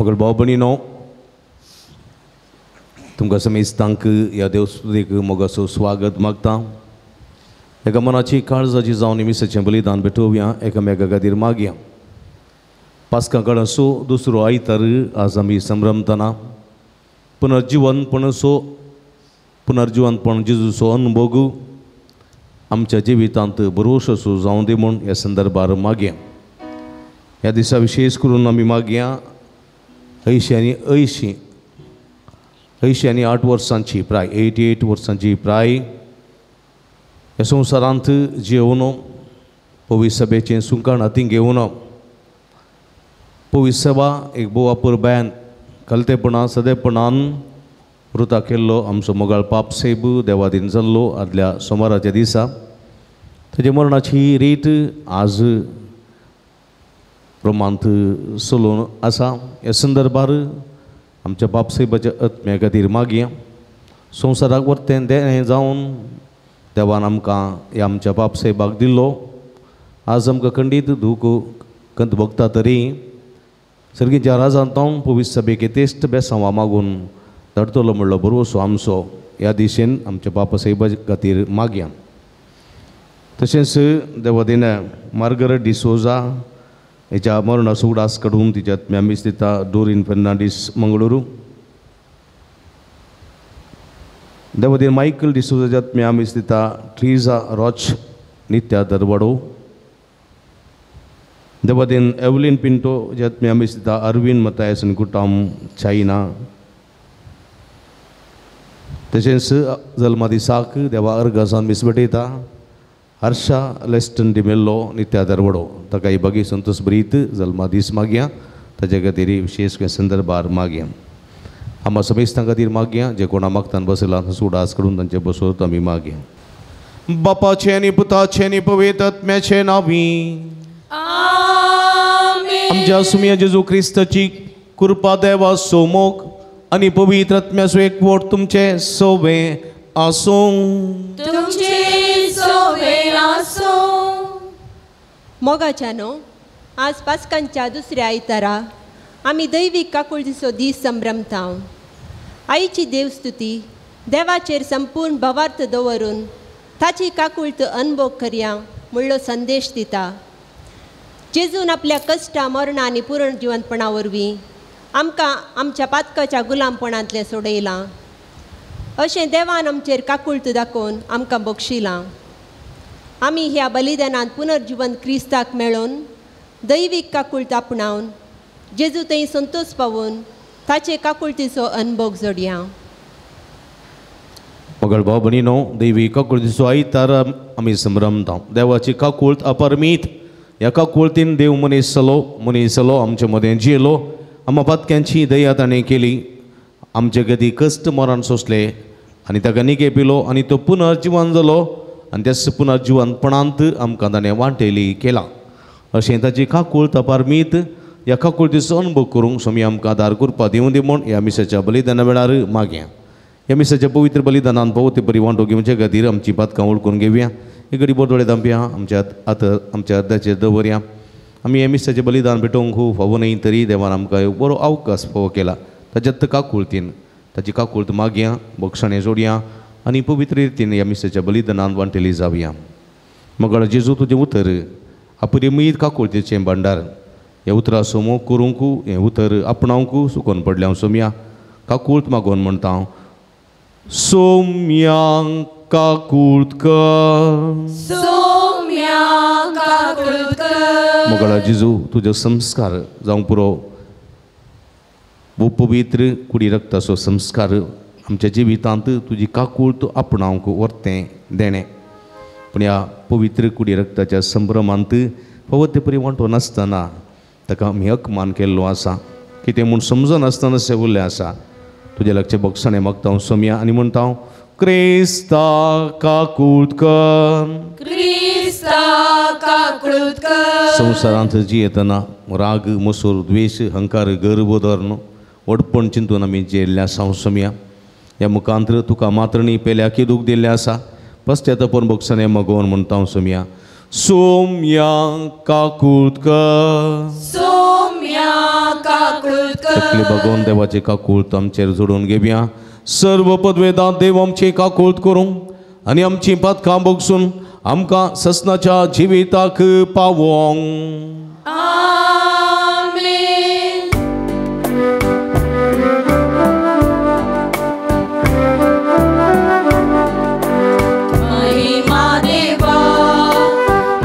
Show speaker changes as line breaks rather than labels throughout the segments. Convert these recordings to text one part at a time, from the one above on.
मगळ भाव भयणीनो, तुमकां समेस्तांक ह्या देवस्तुतीक मोगाचो स्वागत मागता. एका मनाची काळजाची जावन मिसाचें बलिदान भेटोवया, एकामेका खातीर मागया. पास्का काळाचो दुसरो आयतार आज आमी संभ्रमतना पुनर्जिवनपणाचो पुनर्जिवनपण जेजूचो अनुभोग आमच्या जिवितांत भरवंसो जावं दी म्हूण ह्या संदर्भार मागया. ह्या दिसा विशेश करून आमी मागया अंयशीं आनी अंयशीं आनी 8 वर्सांची प्राय 88 वर्सांची प्राय ह्या संवसारांत जियोवन पवित्र सभेचें सुंकाण हातीन घेवन पवित्र सभा एक भोव अपुरबायान कलतेपणान सदेपणान वृता केल्लो आमचो मोगाळ पाप सेब देवादीन जाल्लो आदल्या सोमाराच्या दिसा ताच्या मरणाची रीत आज रोमांत चलोवन आसा. ह्या संदर्भार आमच्या बापसाहेबाच्या आत्म्या खातीर मागया. संवसाराक वर्तें देणें जावन देवान आमकां ह्या आमच्या बापसाहेबाक दिल्लो. आज आमकां खंडीत दूख खंत भोगता तरी सर्गीच्या राजांत हांव पवित्र सभेक तेश्ट बेसांवा मागून धाडटलो म्हणलो भरवसो आमचो ह्या दिशेन आमच्या बापसाहेबा खातीर मागया. तशेंच देवादीन मार्गरेट डिसोजा हेच्या मरणाचो उगडास काडून तिच्या आत्म्या मीस दिता डोरीन फेर्नांडीस मंगळुरू. देवादीन मायकल डिसोजाच्या आत्म्या मीस दिता ट्रिजा रॉच नित्या दरवाडो. देवादीन एवलीन पिंटो ज्या आत्म्या मीस दिता अरविंद मतायस आनी कुटाम चायना. तशेंच जल्मा दिसाक देवा अर्गासान मीस भेटयता हर्षा लेस्टन डिमेल्लो नित्या दरवडो. ताका ही बागी संतोष ब्रीत जल्मा दीस मागया. ताच्या खातीर विशेष संदर्भार मागया. आमा समेस्तां खातीर मागया जे कोणा मागतान बसला उडास करून तांचे बसोत आमी मागया. बापाचें आनी पुताचें आनी पवित्र आत्म्याचें नांवी आमच्या सुम्या जेजू क्रिस्ताची कृपा देवाचो मोग आनी पवित्र आत्म्याचो एकवट तुमचें सोबें आसूं.
मोगाच्यानो, आज पास्कांच्या दुसऱ्या आयतारा आमी दैवीक काकुळतीचो दीस संभ्रमता. आईची देवस्तुती देवाचेर संपूर्ण भावार्थ दवरून ताची काकुळत अनभोग करया म्हणलो संदेश दिता. जेजून आपल्या कश्टां मरणां आनी पुनर्जिवंतपणा वरवीं आमकां आमच्या पातकाच्या गुलामपणांतलें सोडयलां. अशें देवान आमचेर काकुळत दाखोवन आमकां बक्षिलां. आमी ह्या बलिदानांत पुनर्जिवंत क्रिस्ताक मेळोवन दैवीक काकुळत आपणावन जेजू थंय संतोष पावून ताचे काकुळतीचो अनभोग जोडया.
मगळ भाव भयणीनो, दैवी काकुळतीचो आयतार आमी संभ्रमता. देवाची काकुळत अपरमीत. ह्या काकुळतीन देव मनीस जालो, मनीस जालो आमचे मदें जियेलो, आमा पातक्यांची दया ताणें केली, आमचे गती कश्ट मरण सोंसले आनी ताका निके पिलो आनी तो पुनर्जिवन जालो आनी त्याच पुनर्जिवनपणांत आमकां ताणें वांटेली केला. अशें ताची काकुळत अपारमीत. ह्या काकुळतीचो अनुभव करूंक स्वामी आमकां आदार करपा दिवं दी म्हूण ह्या मिसाच्या बलिदाना वेळार मागया. ह्या मिसाच्या पवित्र बलिदानान फावो ते बरी वांटो घेवचे खातीर आमची पातकां वळखून घेवया. एक घडी बोटोळे दामपया आमच्या आतां आमच्या अर्दाचेर दवरया. आमी ह्या मिसाचें बलिदान भेटोवंक खूब फावो न्हय तरी देवान आमकां एक बरो अवकाश फावो केला. ताच्यात काकुळतीन ताची काकुळत मागया, बक्षाणें जोडया आनी पवित्र रितीन ह्या मिसाच्या बलिदानान वांटेली जावया. मगळ जेजू तुजें उतर अपरिमीत काकुळतीचें भांडार. ह्या उतराचो मोग करूंक हें उतर आपणावंक सुकोन पडलें हांव सोमया काकुळत मागोवन म्हणटा हांव सोम्या काकुळत कर. मोगाळा जेजू तुजो संस्कार जावंक पुरो वो पवित्र कुडी रक्ताचो संस्कार आमच्या जिवितांत तुजी काकुळत आपणावंक वर्तें देणें. पूण ह्या पवित्र कुडी रक्ताच्या संभ्रमांत फावो ते परी वांटो नासतना ताका आमी अपमान केल्लो आसा. कितें म्हूण समजनासतना सेवल्लें आसा. तुज्या लागचें बक्षाणें मागता हांव सोमया आनी म्हणटा हांव क्रिस्ता काकुळत कर. संवसारांत जियेतना राग मसूर द्वेश हंकार गर्व धरून व्हडपण चिंतून आमी जियेल्लें आसा हांव सोमया. ह्या मुखांत तुका मात्रणी पेल्या की दूख दिल्लें आसा. पश्चातापन बक्षाणें मागोवन म्हणटा हांव सोमया सोम्या काकुळत कर.
सोम्या काकुळत कर.
तकली बगोवन देवाची काकूळत आमचेर जोडून घेवया. सर्व पदवेदां देव आमची काकूळत करूं आनी आमची पातकां भोगसून आमकां ससनाच्या जिविताक पावोंक.
आमेन. महिमा देवा,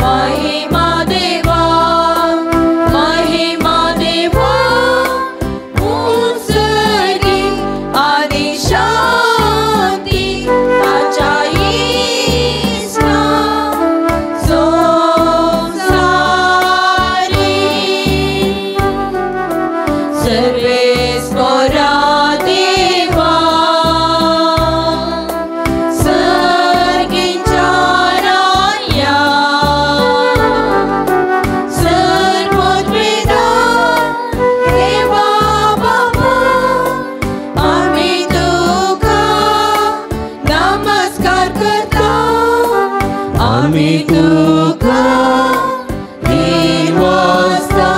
महिमा देवा, महिमा देवा, उंचली आनी शांती ताच्या इश्टा संवसारी. सर्वेस्परा देवा, सर्गीच्या राया, सर्वोद्वेदा देवा बाबा, आमी तुका नमस्कार करता, आमी तुका दिवासता,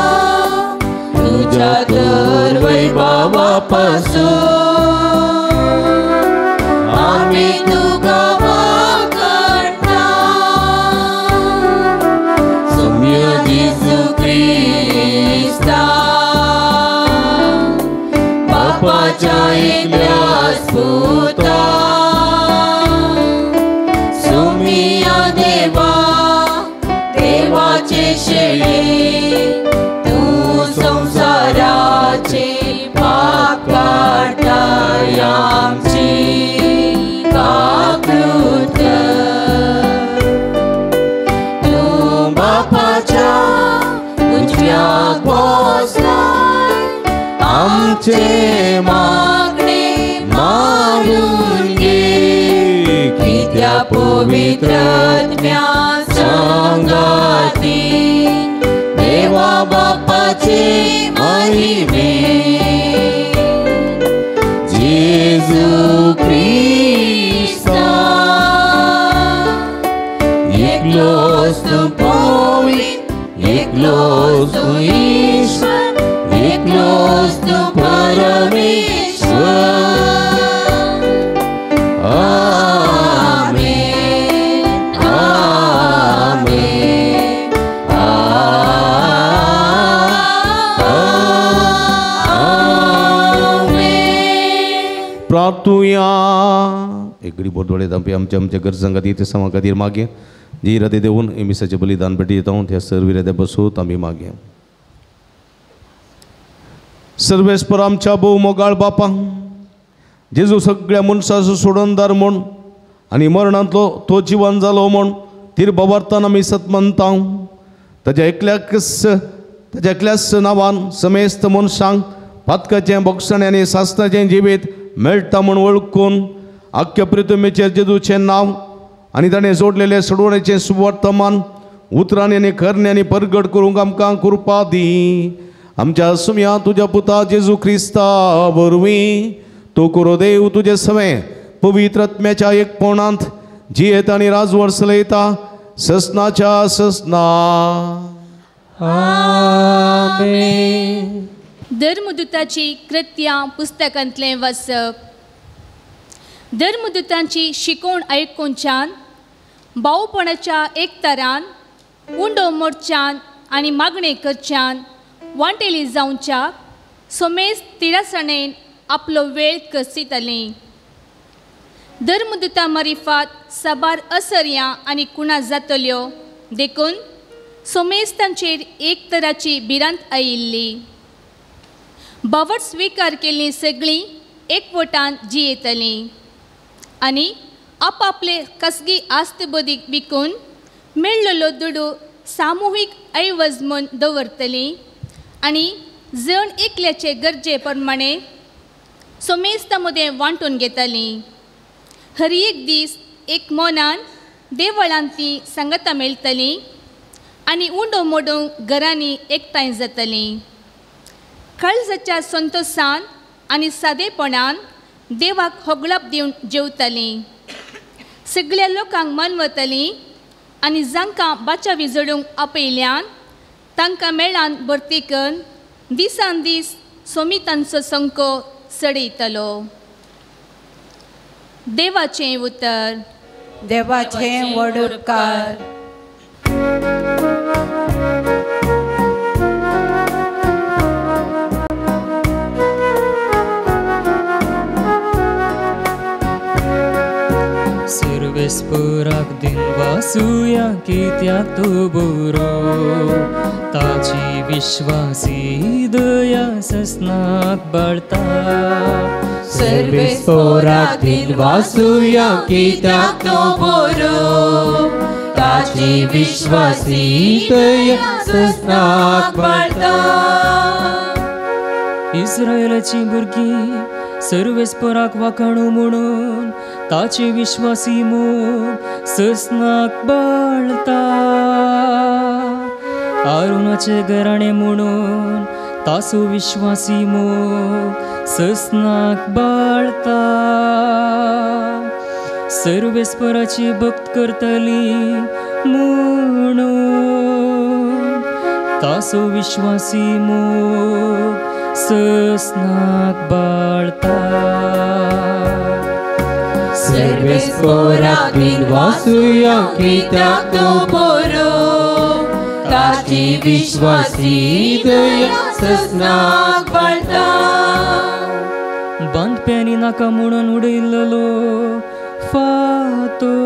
तुज्या तर वैभवा पासून आमी तुका वाकडता. सम्य जेजू क्रिस्ता, बापाच्या एकल्याच पुता, सुमिया देवा, देवाचे शेळी, तूं संवसाराचे पाप काडटाय, आमची काकूत कर. तूं बापाच्या उजव्याक बसलाय,
आमचे
मागणे मानून घे, कित्या पवित्र आत्म्या सांगाती देवा बापाचे महिमे.
जेजू क्रिस्ता,
एकलोच तूं पवित्र, एकलोच तूं ईश्वर, एकलोच तूं परमेश्वर. आमेन, आमेन, आमेन.
प्रार्थुया. एक गरीब बोरदोळे दांपी आमच्या आमच्या गरजां खातीर ते समां खातीर मागया. जी इरादे देवन मिसाचें बलिदान भेटी दिता त्या सर्व इरादे बसूत आमी मागया. सर्वेस्पर आमच्या भोव मोगाळ बापा, जेजू सगळ्या मनशाचो सोडणदार म्हूण आनी मरणांतलो तो जिवन जालो म्हूण तीर बाबार्थान आमी सत मानता. ताज्या एकल्याच नांवान समेस्त मनशांक पातकाचें भोगसणें आनी सासणाचें जिवीत मेळटा म्हूण वळखून आख्या प्रितमेचेर जेजूचें नांव आनी ताणें जोडलेलें सोडवणेचें सुवर्तमान उतरांनी आनी करण्यांनी परगट करूंक आमकां कृपा दी. आमच्या सुम्या तुज्या पुता जेजू क्रिस्ता वरवीं तूं कुरो देव तुजे सवें पवित्र आत्म्याच्या एकपणांत जियेत आनी राजवट चलयता ससनाच्या ससना.
आमेन.
धर्मदूताची कृत्यां पुस्तकांतलें वाचप. धर्मदूतांची शिकोवण आयकुच्यान भावपणाच्या एकतारान उंडो मोडच्यान आनी मागणें करच्यान वांटेली जावच्या सोमेस तिरासणेन आपलो वेळ कसितालीं. धर्मदूता मारिफात साबार असर्यां आनी कुणा जातल्यो देखून सोमेस तांचेर एक तराची भिरांत आयिल्ली. बावट स्विकार केल्लीं सगळीं एकवटान जियेतलीं आनी आपापले खासगी आस्त बदीक विकून मेळ्ळलो दुडू सामुहीक ऐवज म्हूण दवरतलीं आनी जण एकल्याचे गरजे प्रमाणे सोमेस्ता मदें वांटून घेतालीं. हर एक दीस एक मनान देवळांत तीं सांगातां मेळटलीं आनी उंडो मोडूंक घरांनी एकठांय जातलीं. काळजाच्या संतोशान आनी सादेपणान देवाक होगळप दिवन जेवतालीं. सगळ्या लोकांक मानवतालीं आनी जांकां बाचावी जोडूंक आपयल्यान तांकां मेळान भरती करून दिसान दीस सोमी तांचो संको चडयतलो. देवाचें उतर.
देवाचें व्हड उपकार.
सर्वेस्पराक दिनवासुया कित्याक तो बरो, ताची विश्वासी दया ससनाक बाळता.
सर्वेस्पराक दिनवासुया कित्याक तो बरो, ताची विश्वासी दया ससनाक बाळता.
इस्रायलाची भुरगीं सर्वेस्पराक वाखाणू म्हणून ताचे विश्वासी मोग ससनाक बाळता. आरुणाचे घराणें म्हणून ताचो विश्वासी मोग ससनाक बाळता. सर्वेस्पराची भक्त करतली म्हणून ताचो विश्वासी मोग ससनाक बाळता.
सर्वेस्पराक दिनवासुया कित्याक तो बरो, ताची विश्वासी दया ससनाक बाळता.
बांदप्यांनी नाका म्हणून उडयल्लो फातर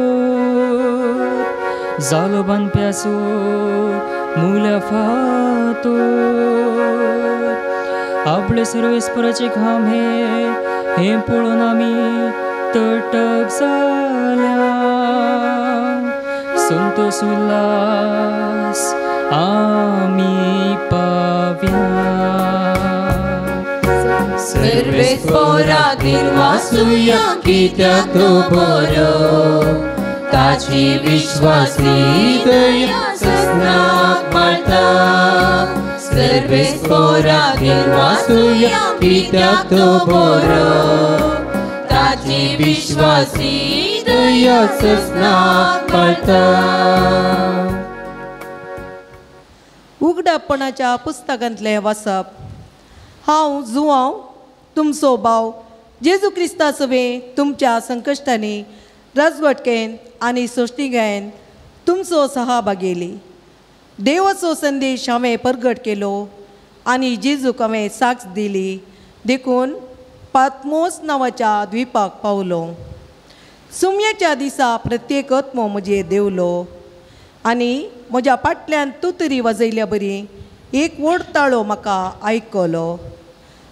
जालो बांदप्याचो मुल्या फातर. आपले सर्वेस्पराचे काम हे हें पळोवन आमी तटक जाल्या. संतोष उल्हास आमी पाव्या.
सर्वेस्पराक दिनवासुया कित्याक तो बरो, ताची विश्वासी दया ससनाक बाळता. सर्वेस्पराक दिनवासुया कित्याक तो बरो, ताची विश्वासी दया ससनाक बाळता.
उगडापणाच्या पुस्तकांतलें वाचप. हांव जुवांव तुमचो भाव जेजू क्रिस्ता सवें तुमच्या संकश्टांनी राजवटकेन आनी सोंसणीगायेन तुमचो सहभागेली. देवाचो संदेश हांवें परगट केलो आनी जेजूक हांवें साक्ष दिली, देखून पातमोस नांवाच्या द्विपाक पावलो. सुमयाच्या दिसा प्रत्येक आत्मो म्हजेर देंवलो आनी म्हज्या फाटल्यान तुतरी वाजयल्या बरी एक व्हड ताळो म्हाका आयकलो.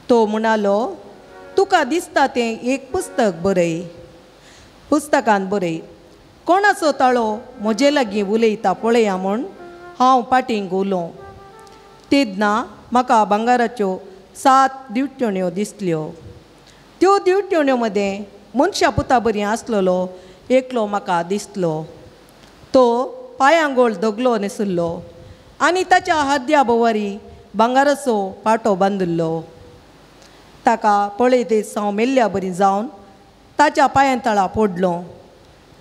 तो म्हणालो, तुका दिसता तें एक पुस्तक बरय. पुस्तकान बरय, कोणाचो ताळो म्हजे लागीं उलयता पळया म्हूण हांव पाटींग उलो. तेन्ना म्हाका भांगराच्यो 7 दिवट्यो दिसल्यो. त्यो दिवट्यो मदें मनशा पुता बरी आसलेलो एकलो म्हाका दिसलो. तो पांयांगोळ दगलो न्हेसुल्लो आनी ताच्या हाद्या भोवारी भांगराचो पाटो बांदिल्लो. ताका पळयतच हांव मेल्ल्या बरी जावन ताच्या पांयां तळा पडलो.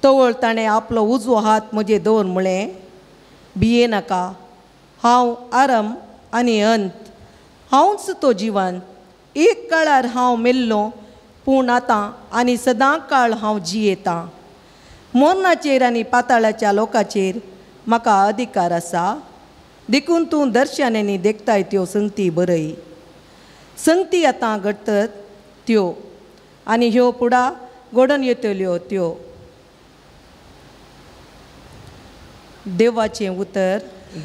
तवळ ताणें आपलो उजवो हात म्हजेर दवर म्हळें, भिये नाका, हांव आरंभ आनी अंत, हांवच तो जिवंत. एक काळार हांव मेल्लो, पूण आतां आनी सदां काळ हांव जियेतां. मरणाचेर आनी पाताळाच्या लोकांचेर म्हाका अधिकार आसा, देखून तूं दर्शनांनी देखताय त्यो संगती बरय. संगती आतां घडटत त्यो आनी ह्यो पुडा घडोवन येतल्यो त्यो. देवाचें उतर.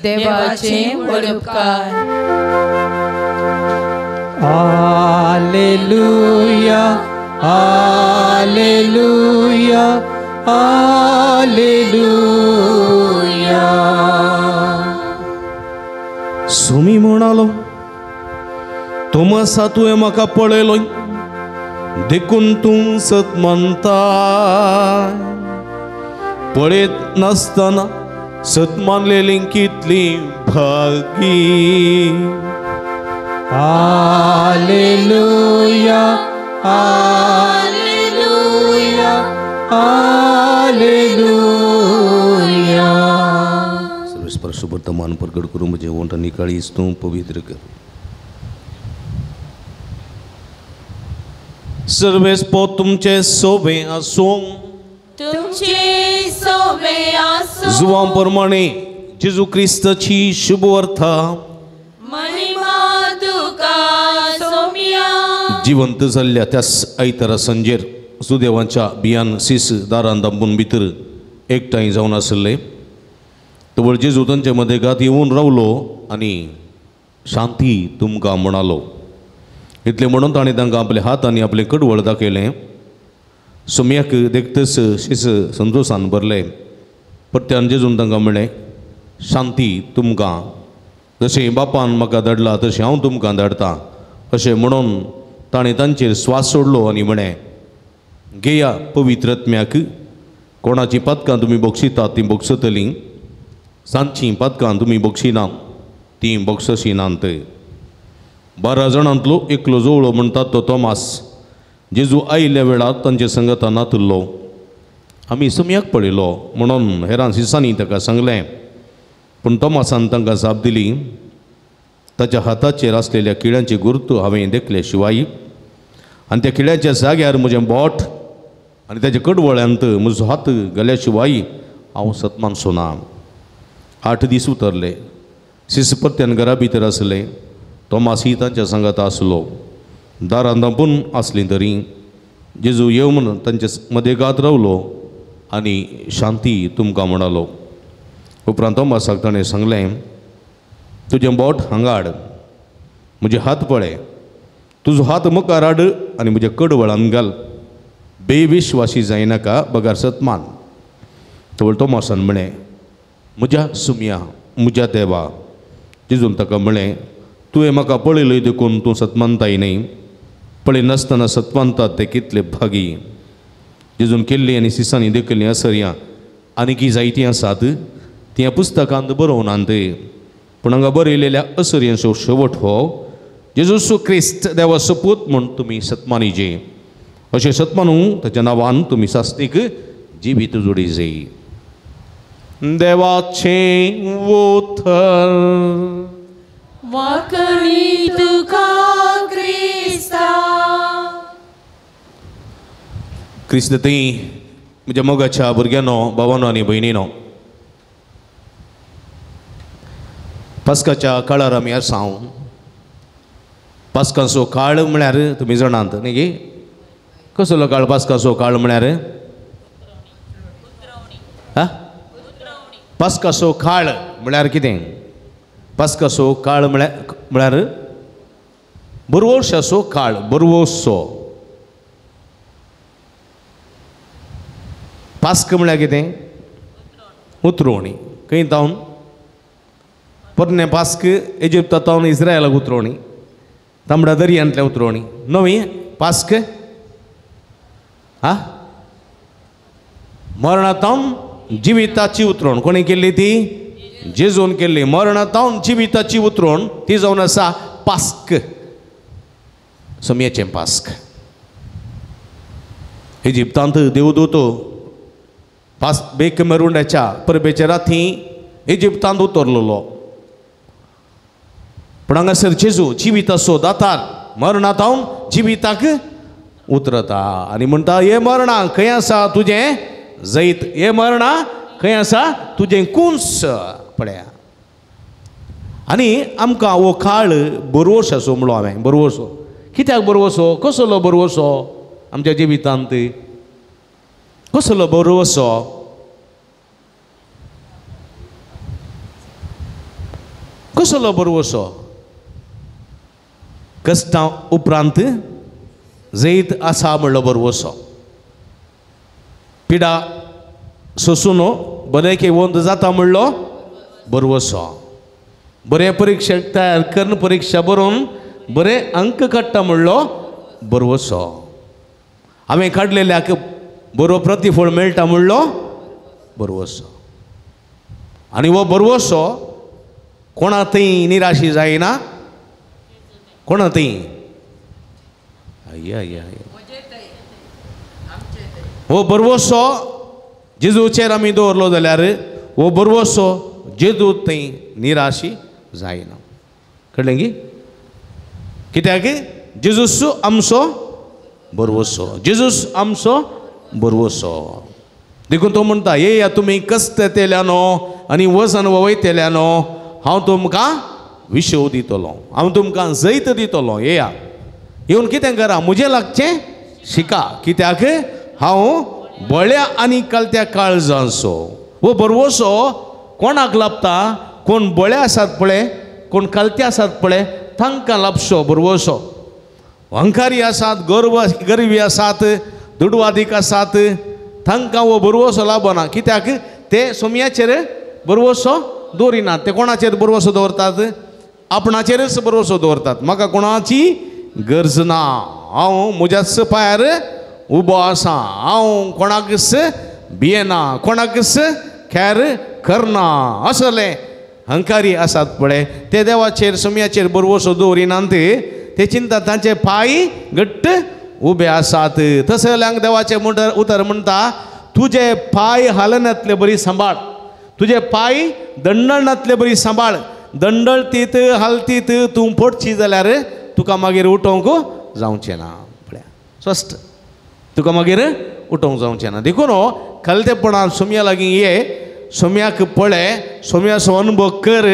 देवाचें व्हड उपकार.
Hallelujah hallelujah hallelujah.
सुमी म्हणालो, तोमसा तुवें म्हाका पळयलो देखून तूं सत मानता. पळयत नासतना सत मानलेली कितली भागी.
Hallelujah hallelujah hallelujah.
सर्वेस्पर वर्तमान प्रगट करूं म्हजें ओंठ आनी काळीज तूं पवित्र कर. सर्वेस्पो तुमचे सोबे आसूं,
तुमचे सोबे आसूं।
जुवां प्रमाणे जेजू क्रिस्ताची शुभवार्ता।
महिमा तुका सोम्या।
जिवंत जाल्ल्या त्याच आयतारा सांजेर सुदेवांच्या बियान सीस दारान दांबून भितर एकठांय जावन आसले। तवळ जेजू तांचे मदें गात येवन रावलो आनी शांती तुमकां म्हणालो। इतलें म्हणून ताणें तांकां आपले हात आनी आपलें कडवळ दाखयलें। सोम्याक देखतच शीस संतोसान भरलें। परत्यान जेजून तांकां म्हणलें, शांती तुमकां, जशें बापान म्हाका धाडला तशें हांव तुमकां धाडटा। अशें म्हणून ताणें तांचेर स्वास सोडलो आनी म्हणलें, घेया पवित्र आत्म्याक, कोणाचीं पातकां तुमी बक्षितात तीं बक्षतलीं, सांजचीं पातकां तुमी बक्षिनात तीं बक्षशिनात। 12 जाणांतलो एकलो जोवळो म्हणटात तो तोमास जेजू आयिल्ल्या वेळार तांचे संगता नातुल्लो। आमी सम्याक पळयलो म्हणून हेरां शिसांनी ताका सांगलें, पूण तोमासान तांकां जाप दिली, ताच्या हाताचेर आसलेल्या किळ्यांची गुर्त हांवें देखले शिवाय आनी त्या किळ्याच्या जाग्यार म्हजें बोट आनी ताच्या कडवळ्यांत म्हजो हात घाल्या शिवाय हांव सतमानसो ना। 8 दीस उतरले। शिस परत्यान घरा भितर आसले। तोमास ही तांच्या सांगाता आसलो। दारां दांपून आसलीं तरी जेजू येवन तांचे मदें गात रावलो आनी शांती तुमकां म्हणालो। उपरांत तोमासाक ताणें सांगलें, तुजें बोट हांगा हाड, म्हजे हात पळय, तुजो हात मुखार हाड आनी म्हज्या कडवळान घाल, बेविश्वासी जायनाका बगर सतमान। तवळ तोमासान म्हणलें, म्हज्या सुमया, म्हज्या देवा। जेजून ताका म्हणलें, तुवें म्हाका पळयलें देखून तूं सतमानताय न्हय, पळय नासतना सतमानतात ते कितले भागी। जेजून केल्ली आनी सिसांनी देखिल्लीं असर्यां आनीकी जायतीं आसात, तीं ह्या पुस्तकांत बरोवन ते, पूण हांगा बरयलेल्या असर्यांचो शेवट हो जेजू क्रिस्त देवाचो पूत म्हूण तुमी सतमानीचे, अशें सतमानू ताच्या नांवान तुमी सास्तीक जिवीत जोडी जाय। देवाचें उतर।
वाकणी तुका क्रिस्ता।
क्रिस्त थंय म्हज्या मोगाच्या भुरग्यांनो, भावानो आनी भयणीनो, पास्काच्या काळार आमी आसा। पास्काचो काळ म्हळ्यार तुमी जाणात न्ही गे, कसलो काळ पास्काचो काळ म्हळ्यार? पास्काचो काळ म्हळ्यार कितें? पास्काचो काळ म्हळ्यार बरवशाचो काळ, बरवसो। पास्क म्हळ्यार कितें? उतरोवणी। खंय तावन? पोरणे पास्क इजिप्ता तावन इस्रायलाक उतरोवणी, तांबडा दर्यांतल्या उतरोवणी। नवी पास्क हा मरणा तावन जिविताची उतरोवण। कोणी केल्ली ती? जेजून केल्ली। मरणा तावन जिविताची उतरोवण ती जावन आसा पास्क, समयाचें पास्क। इजिप्तांत देवदूत पास बेक मेरुंड्याच्या परबेच्या राती इजिप्तांत उतरलेलो, पूण हांगासर जेजू जिविताचो दातार मरणा तावन जिविताक उतरता आनी म्हणटा, हे मरणा खंय आसा तुजें जैत, हे मरणा खंय आसा तुजें कुंस। पळया आनी आमकां हो काळ बरवसो म्हणलो हांवें। बरवसो कित्याक बरवसो? कसलो बरवसो आमच्या जिवितांत? कसलो बरवसो? कसलो बरवसो? कश्टां उपरांत जैत आसा म्हणलो बरवसो। पिडा सोसून बरें वंद जाता म्हणलो बरवसो। बरें परिक्षेक तयार करून परिक्षा बरोवन बरें अंक काडटा म्हणलो बरवसो। हांवें काडलेल्याक बरो प्रतिफळ मेळटा म्हणलो बरवसो। आनी हो बरवसो कोणा थंय निराशी जायना, कोणा थंय हो बरवसो जेजूचेर आमी दवरलो जाल्यार हो बरवसो जेजू थंय निराशी जायना। कळ्ळें की? कित्याक? जेजूस आमचो भरवसो, जेजूस आमचो भरवसो. देखून तो म्हणटा, येया तुमी कश्ट येतल्यानो आनी वजन वयतल्यानो, हांव तुमकां विशव दितलो, हांव तुमकां जैत दितलो. येया, येवन कितें करा, म्हजें लागचें शिका, कित्याक हांव बळ्या आनी कलत्या काळजांचो. हो भरवसो कोणाक लाबता? कोण बळे आसात पळय, कोण कलते आसात पळय, तांकां लाबचो भरवसो. अहंकारी आसात, गर्वी आसात, दुडवादीक आसात, तांकां हो भरवसो लाबना. कित्याक ते सोमयाचेर भरवसो दवरिनात. ते कोणाचेर भरवसो दवरतात? आपणाचेरच भरवसो दवरतात. म्हाका कोणाची गरज ना, हांव म्हज्याच पांयार उबो आसा, हांव कोणाकच भियेना, कोणाकच खेर करना, असले अहंकारी आसात पळय. ते देवाचेर सोमयाचेर भरवसो दवरिनात. ते चिंता तांचे पांय घट्ट उबे आसात. तसल्यांक देवाचें उतर म्हणटा, तुजे पांय हालनातले बरी सांबाळ, तुजे पांय दंडळनातले बरी सांबाळ. दंडळतीत हालतीत तूं पडची जाल्यार तुका मागीर उठोवंक जावचें ना. पळया स्पश्ट, तुका मागीर उठोवंक जावचें ना. देखून कलतेपणान सोमया लागीं ये, सोमयाक पळय, सोमयाचो अनुभव कर,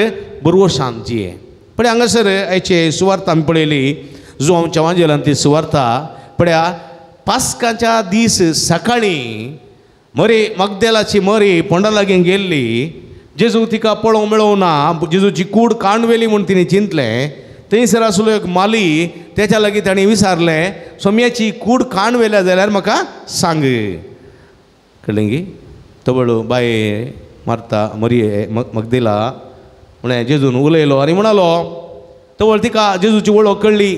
बरवसान जिये. पळय हांगासर आयचे सुवार्ता आमी पळयली, जो आमच्या वांजेलांतली सुवार्ता. पळया पास्काच्या दीस सकाळीं मरी मगदेलाची मरी फोंडा लागीं गेल्ली. जेजू तिका पळोवंक मेळोवंक ना, जेजूची कूड काणवेली म्हूण तिणें चिंतलें. थंयसर आसलो एक माली, तेच्या लागीं ताणें विचारलें, सोमयाची कूड काणवेल्या जाल्यार म्हाका सांग. कळ्ळें गी? तवळ बाये मारता मरी मगदेला म्हळें जेजून उलयलो आनी म्हणालो. तवळ तिका जेजूची वळख कळ्ळी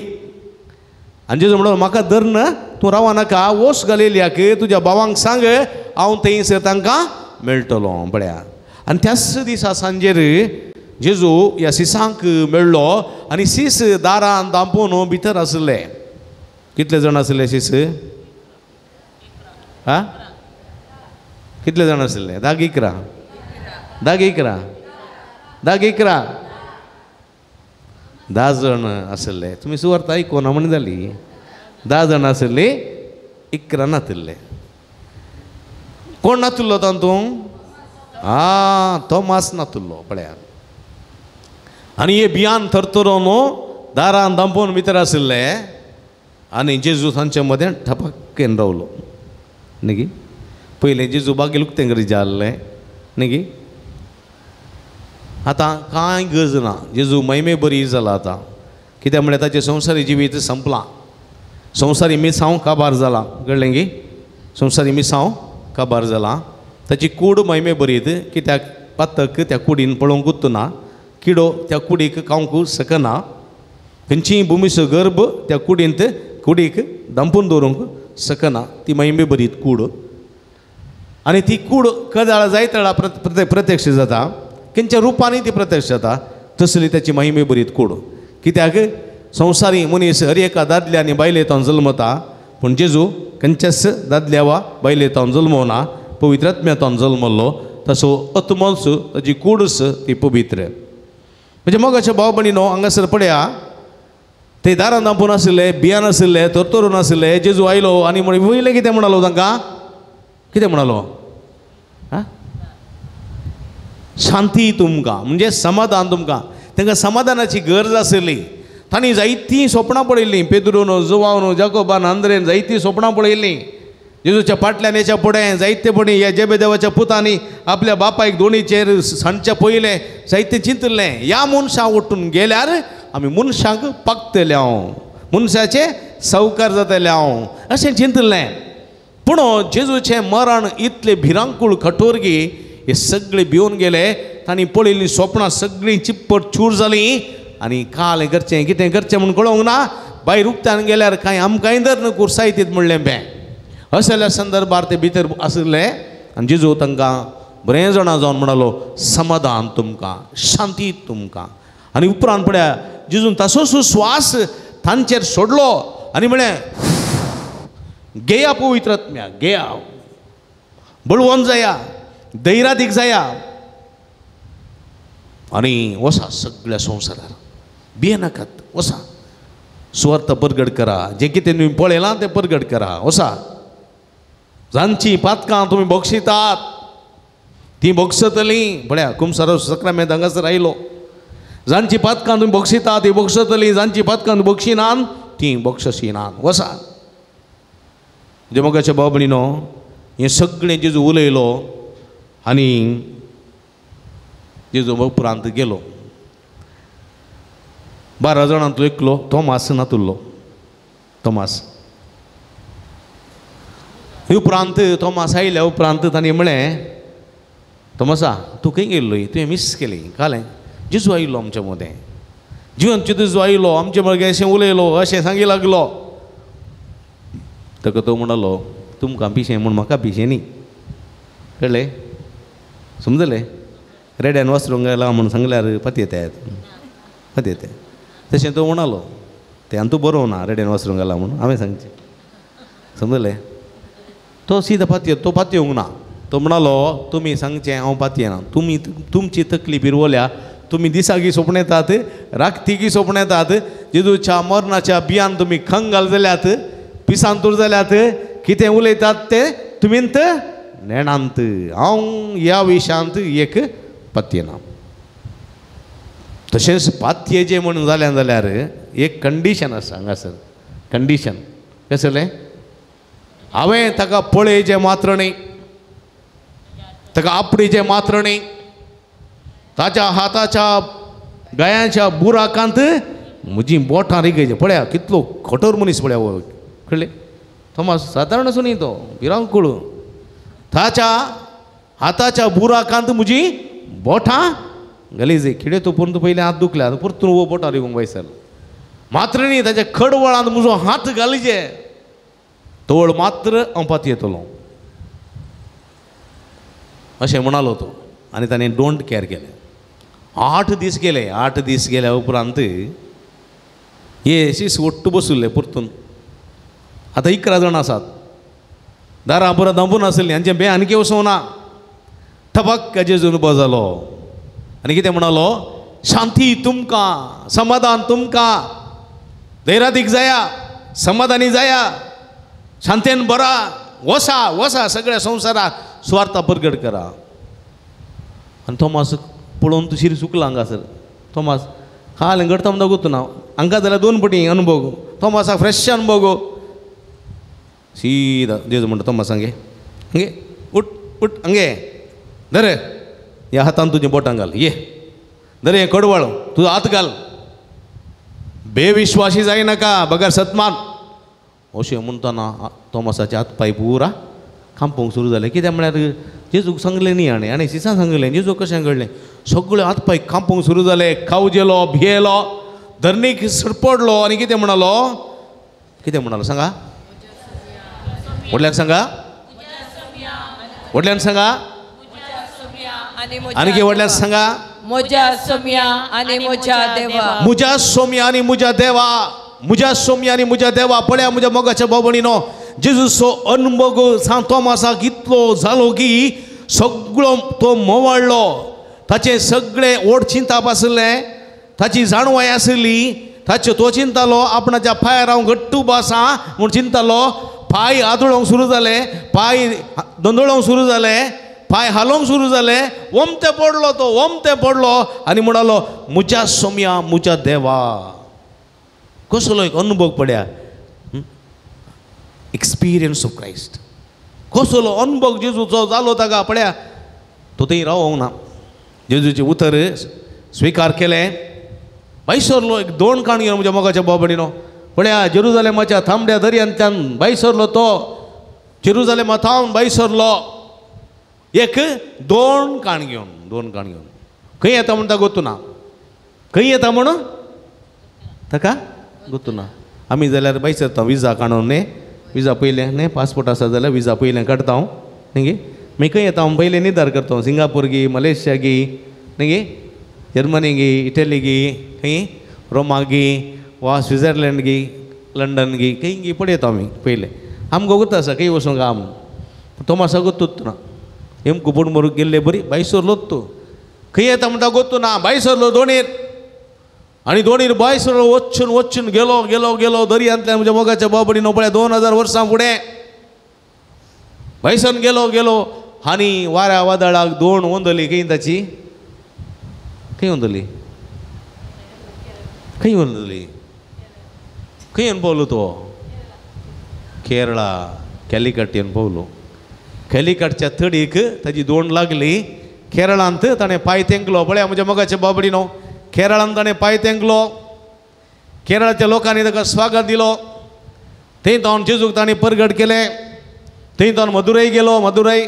आनी जेजू म्हणलो, म्हाका धरून तूं राव नाका, वोस घालयल्याक तुज्या भावांक सांग, हांव थंयसर तांकां मेळटलो. पळया आनी त्याच दिसा सांजेर जेजू ह्या सिसांक मेळ्ळो आनी सीस दारान दांपून भितर आसले. कितले जाण आसले सीस? हा, कितले जाण आसले? 10 11, 10 11, 10 11, 10 जाण आसले. तुमी सुवार्ता आयकोना म्हण जाली. 10 जाण आसले, 11 नातिल्ले. कोण नातिल्लो तातूंत? आं, तोमास नातिल्लो. पळया आनी हे भियान थरथरोन दारान दांपोवन भितर आशिल्ले आनी जेजू तांचे मदें ठपक्केन रावलो. न्ही, पयलें जेजू बागेल उक्तें करी जाल्लें न्ही, आतां कांय गरज ना. जेजू महिमे बरी जाला आतां. कित्याक म्हळ्यार ताचें संवसारी जिवीत संपलां, संवसारी मिसांव काबार जालां. कळ्ळें गी? संवसारी मिसांव काबार जालां. ताची कूड महिमे बरीत, कित्याक पातक त्या कुडीन पळोवंकूच ना, किडो त्या कुडीक खावंक शकना, खंयचीय भुमीचो गर्भ त्या कुडींत कुडीक दांपून दवरूंक शकना. ती महिमे बरीत कूड आनी ती कूड कदाळ जायतळा प्रत्यक्ष जाता, खंयच्या रुपांनी ती प्रत्यक्ष जाता, तसली ताची महिमे बरीत कूड. कित्याक संवसारी मनीस हर एका दादल्या आनी बायले तावन जल्मता, पूण जेजू खंयच्याच दादल्या वा बायले तावन जल्मना, पवित्र आत्म्या तावन जल्मल्लो. तसो आत्मोच ताची कूडच ती पवित्र. म्हणजे मोगाच्या भाव भयणीनो हांगासर पळया, ते दारान दांपून आशिल्ले, भियान आशिल्ले, थरथरून आशिल्ले. जेजू आयलो आनी वयलें कितें म्हणालो तांकां? कितें म्हणालो? आं, शांती तुमकां, म्हणजे समाधान तुमकां. तांकां समाधानाची गरज आशिल्ली. तांणी जायतीं सोपणां पळयल्लीं, पेद्रून, जुवावन, जाकोबान, आंद्रेन जायतीं सोपणां पळयल्लीं. जेजूच्या फाटल्यान हेच्या फुडें जायते फुडें ह्या जेबेदेवाच्या पुतांनी आपल्या बापायक दोणीचेर सांडच्या पयलें जायतें चिंतिल्लें. ह्या मनशां उठून गेल्यार आमी मनशांक पागतले हांव, मनशाचे सावकार जातले हांव, अशें चिंतिल्लें. पूण जेजूचें मरण इतलें भिरांकूळ कठोर की हे सगळे भिवन गेले. तांणी पळयल्लीं सोपणां सगळीं चिप्पट चूर जालीं आनी काल करचें कितें करचें म्हूण कळोवंक ना. भायर उक्त्यान गेल्यार कांय आमकांय धर कुर्सायतीत म्हणलें बें. असल्या संदर्भार ते भितर आशिल्ले आनी जेजू तांकां बरें जाणा जावन म्हणालो, समाधान तुमकां, शांती तुमकां. आनी उपरांत पळया जेजून तसोच श्वास तांचेर सोडलो आनी म्हळें, घेया पवित्र आत्म्या, घेया, बळवंत जाया, धैर्यादीक जाया आनी वसा सगळ्या संवसारार, भियेनाकात, वसा. सुवार्थ परगट करा, जें कितें तुमी पळयलां तें परगट करा. वसा जांची पातकां तुमी बक्षितात तीं बक्षतलीं. पळया कुमसारो सक्रामेंत हांगासर आयलो. जांची पातकां तुमी बक्षितात तीं बक्षतलीं, जांची पातकां तुमी बक्षिनात तीं बक्षशिनात. वसा म्हज्या भाव भयणीनो, हें सगळें जेजू उलयलो आनी जेजू उपरांत गेलो. 12 जाणांतलो एकलो तोमास नातुल्लो. तोमास उपरांत तोमास आयल्या उपरांत ताणें म्हळें, तोमासा तूं खंय गेल्लो? तुवें मीस केली कालें. जेजू आयलो आमच्या मदें, जिवनचो जेजू आयलो आमचे मगे अशें उलयलो, अशें सांगी लागलो. ताका तो म्हणलो, तुमकां पिशें म्हूण म्हाका पिशें न्ही. कळ्ळें? समजलें? रेड्यान वासरूंक गेला म्हूण सांगल्यार पतयेता पतयेता. तशें तो म्हणालो, तें आनी तूं बरोवना रेड्यान वासरूंक गेला म्हूण हांवें सांगचें. समजलें? तो सीधा पातये, तो पातयेवंक ना. तो म्हणालो, तुमी सांगचें हांव पातयेना. तुमी तुमची तकली पिरवल्या, तुमी दिसागी सोपण येतात, राखतीगी सोपण येतात, जेजूच्या मरणाच्या बियान तुमी खंगाल जाल्यात, पिसांतूर जाल्यात, कितें उलयतात तें तुमींत नेणांत. हांव ह्या विशयांत एक पातयेना. तशेंच पातयेचें म्हणून जालें जाल्यार एक कंडिशन आसा हांगासर. कंडिशन कसलें? हांवें ताका पळयचें मात्र न्ही, ताका आपडीचें मात्र न्ही, ताच्या हाताच्या गळ्याच्या बुराकांत म्हजीं बोटां रिगयचें. पळया कितलो कठोर मनीस पळया हो. कळ्ळें? थोमास सादारण असो न्ही, तो भिरांकूळ. ताच्या हाताच्या बुराकांत म्हजी बोटां गलीजे खिडे तो परतून पयलीं हात दुखल्या, परतून हो बोटां रिगूंक वयसर मात्र न्ही, ताच्या खडवळांत म्हजो हात घालचे तोळ मात्र हांव पातयेतलो अशें म्हणालो तो. आनी ताणें don't care केलें. 8 दीस गेले. 8 दीस गेल्या उपरांत हे शीस ಒಟ್ಟು बसुल्ले परतून. आतां 11 जाण आसात. दारां पुरा दांपून आसलीं, हांचें बें आनी वचूंक ना. थबक्क जेजून उबो जालो आनी कितें म्हणालो, शांती तुमकां, समाधान तुमकां, धैर्यादीक जाया, समाधानी जाया, शांतेन बरा, वसा वसा सगळ्या संवसाराक सुवार्था परगट करा. आनी थोमास पळोवन तूं शिरी सुकला हांगासर. थोमास काल घडता म्हणटा गोतू ना, हांकां जाल्यार 2 पटी अनुभव, थोमासाक फ्रेश अनुभव. सीधा जेजू म्हणटा, थोमास हांगे हांगे उठ उठ हांगे धर, ह्या हातान तुजें बोटां घाल, ये धर हें कडवळ तुजो हात घाल, बेविश्वासी जायनाका बगर सतमान. अशें म्हणटना थोमासाचे हात पांय पुरा कांपोंक सुरू जालें. कित्याक म्हळ्यार जेजूक सांगलें न्ही हाणें, हाणें सिसान सांगलें, जेजूक कशें घडलें. सगळे हात पांय कांपोंक सुरू जाले, कावजेलो, भियेलो, धरणीक सडपडलो आनी कितें म्हणालो, कितें म्हणालो सांगा, व्हडल्यान सांगा, व्हडल्यान सांगा, आनी व्हडल्यान सांगा,
म्हज्या सोम्या आनी म्हज्या देवा,
म्हज्या सोम्या आनी म्हज्या देवा, म्हज्या सोम्या आनी म्हज्या देवा. पळया म्हज्या मोगाच्या भाव भयणीनो, जेजूचो अनुभव सांत थोमासाक इतलो जालो की सगळो तो मोवाळ्ळो. ताचें सगळें ओड चिंताप आसलें, ताची जाणवाय आसली, ताच्यो तो चिंतालो आपणाच्या पांयार हांव घट्ट उबो आसा म्हूण चिंतालो. पांय आदळोंक सुरू जाले, पांय धंदळोंक सुरू जाले, पांय हालोवंक सुरू जाले, ओमते पडलो तो, ओमते पडलो आनी म्हणालो, म्हज्या सोम्या म्हज्या देवा. कसलो एक अनुभव पड्या, एक्सपिरियन्स ऑफ क्रायस्ट. कसलो अनुभव जेजूचो जालो ताका. पळया तो थंय रावोंक ना, जेजूचें उतर स्विकार केलें, भायसरलो. एक 2 काण घेवन म्हज्या मोगाच्या भाव भयणीनो, पळया जेरुजालेमाच्या थांबड्या दर्यांतल्यान भायसरलो तो, जेरुजालेमा थावन भायसरलो एक 2 काण घेवन, 2 काण घेवन. खंय येता म्हूण ताका गोतू ना, खंय येता म्हूण ताका गोतू ना. आमी जाल्यार भायसरता विजा काडून न्ही, विजा पयलें न्ही, पासपोर्ट आसा जाल्यार विजा पयलें काडटा हांव न्ही गे. मागीर खंय येता हांव पयलें निधार करता, सिंगापूर गी, मलेशिया गी न्ही गे, जर्मनी गी, इटली गी, खंय रोमा गी वा स्विझर्लंड गी, लंडन गी, खंय गी पळयता आमी पयलें. आमकां गोत आसा खंय वचूंक आम. थोमासा गोतूच ना, एमकू पूण मरूंक गेल्ले बरी भायसरलोच तूं. खंय येता म्हणटा गोतू ना, भायसरलो दोणीर. आनी दोनीर बायस वचून वचून गेलो गेलो गेलो दर्यांतल्यान म्हज्या मोगाच्या बाबडीनो पळय 2000 वर्सां फुडें बायसन गेलो गेलो आनी वाऱ्या वादळाक दोन ओंदली. खंय ताची खंय ओंदली खंय ओंदली खंय येवन पावलो तो? केरळा कॅलिकट येवन पावलो. कॅलिकटच्या तडीक ताजी दोन लागली. केरळांत ताणें पांय तेंकलो. पळया म्हज्या मोगाच्या बाबडीनो, केरळांत ताणें पांय तेंकलो. केरळाच्या लोकांनी ताका स्वागत दिलो. थंय तावन जेजूक ताणें परगट केलें. थंय तावन मदुरई गेलो. मदुरई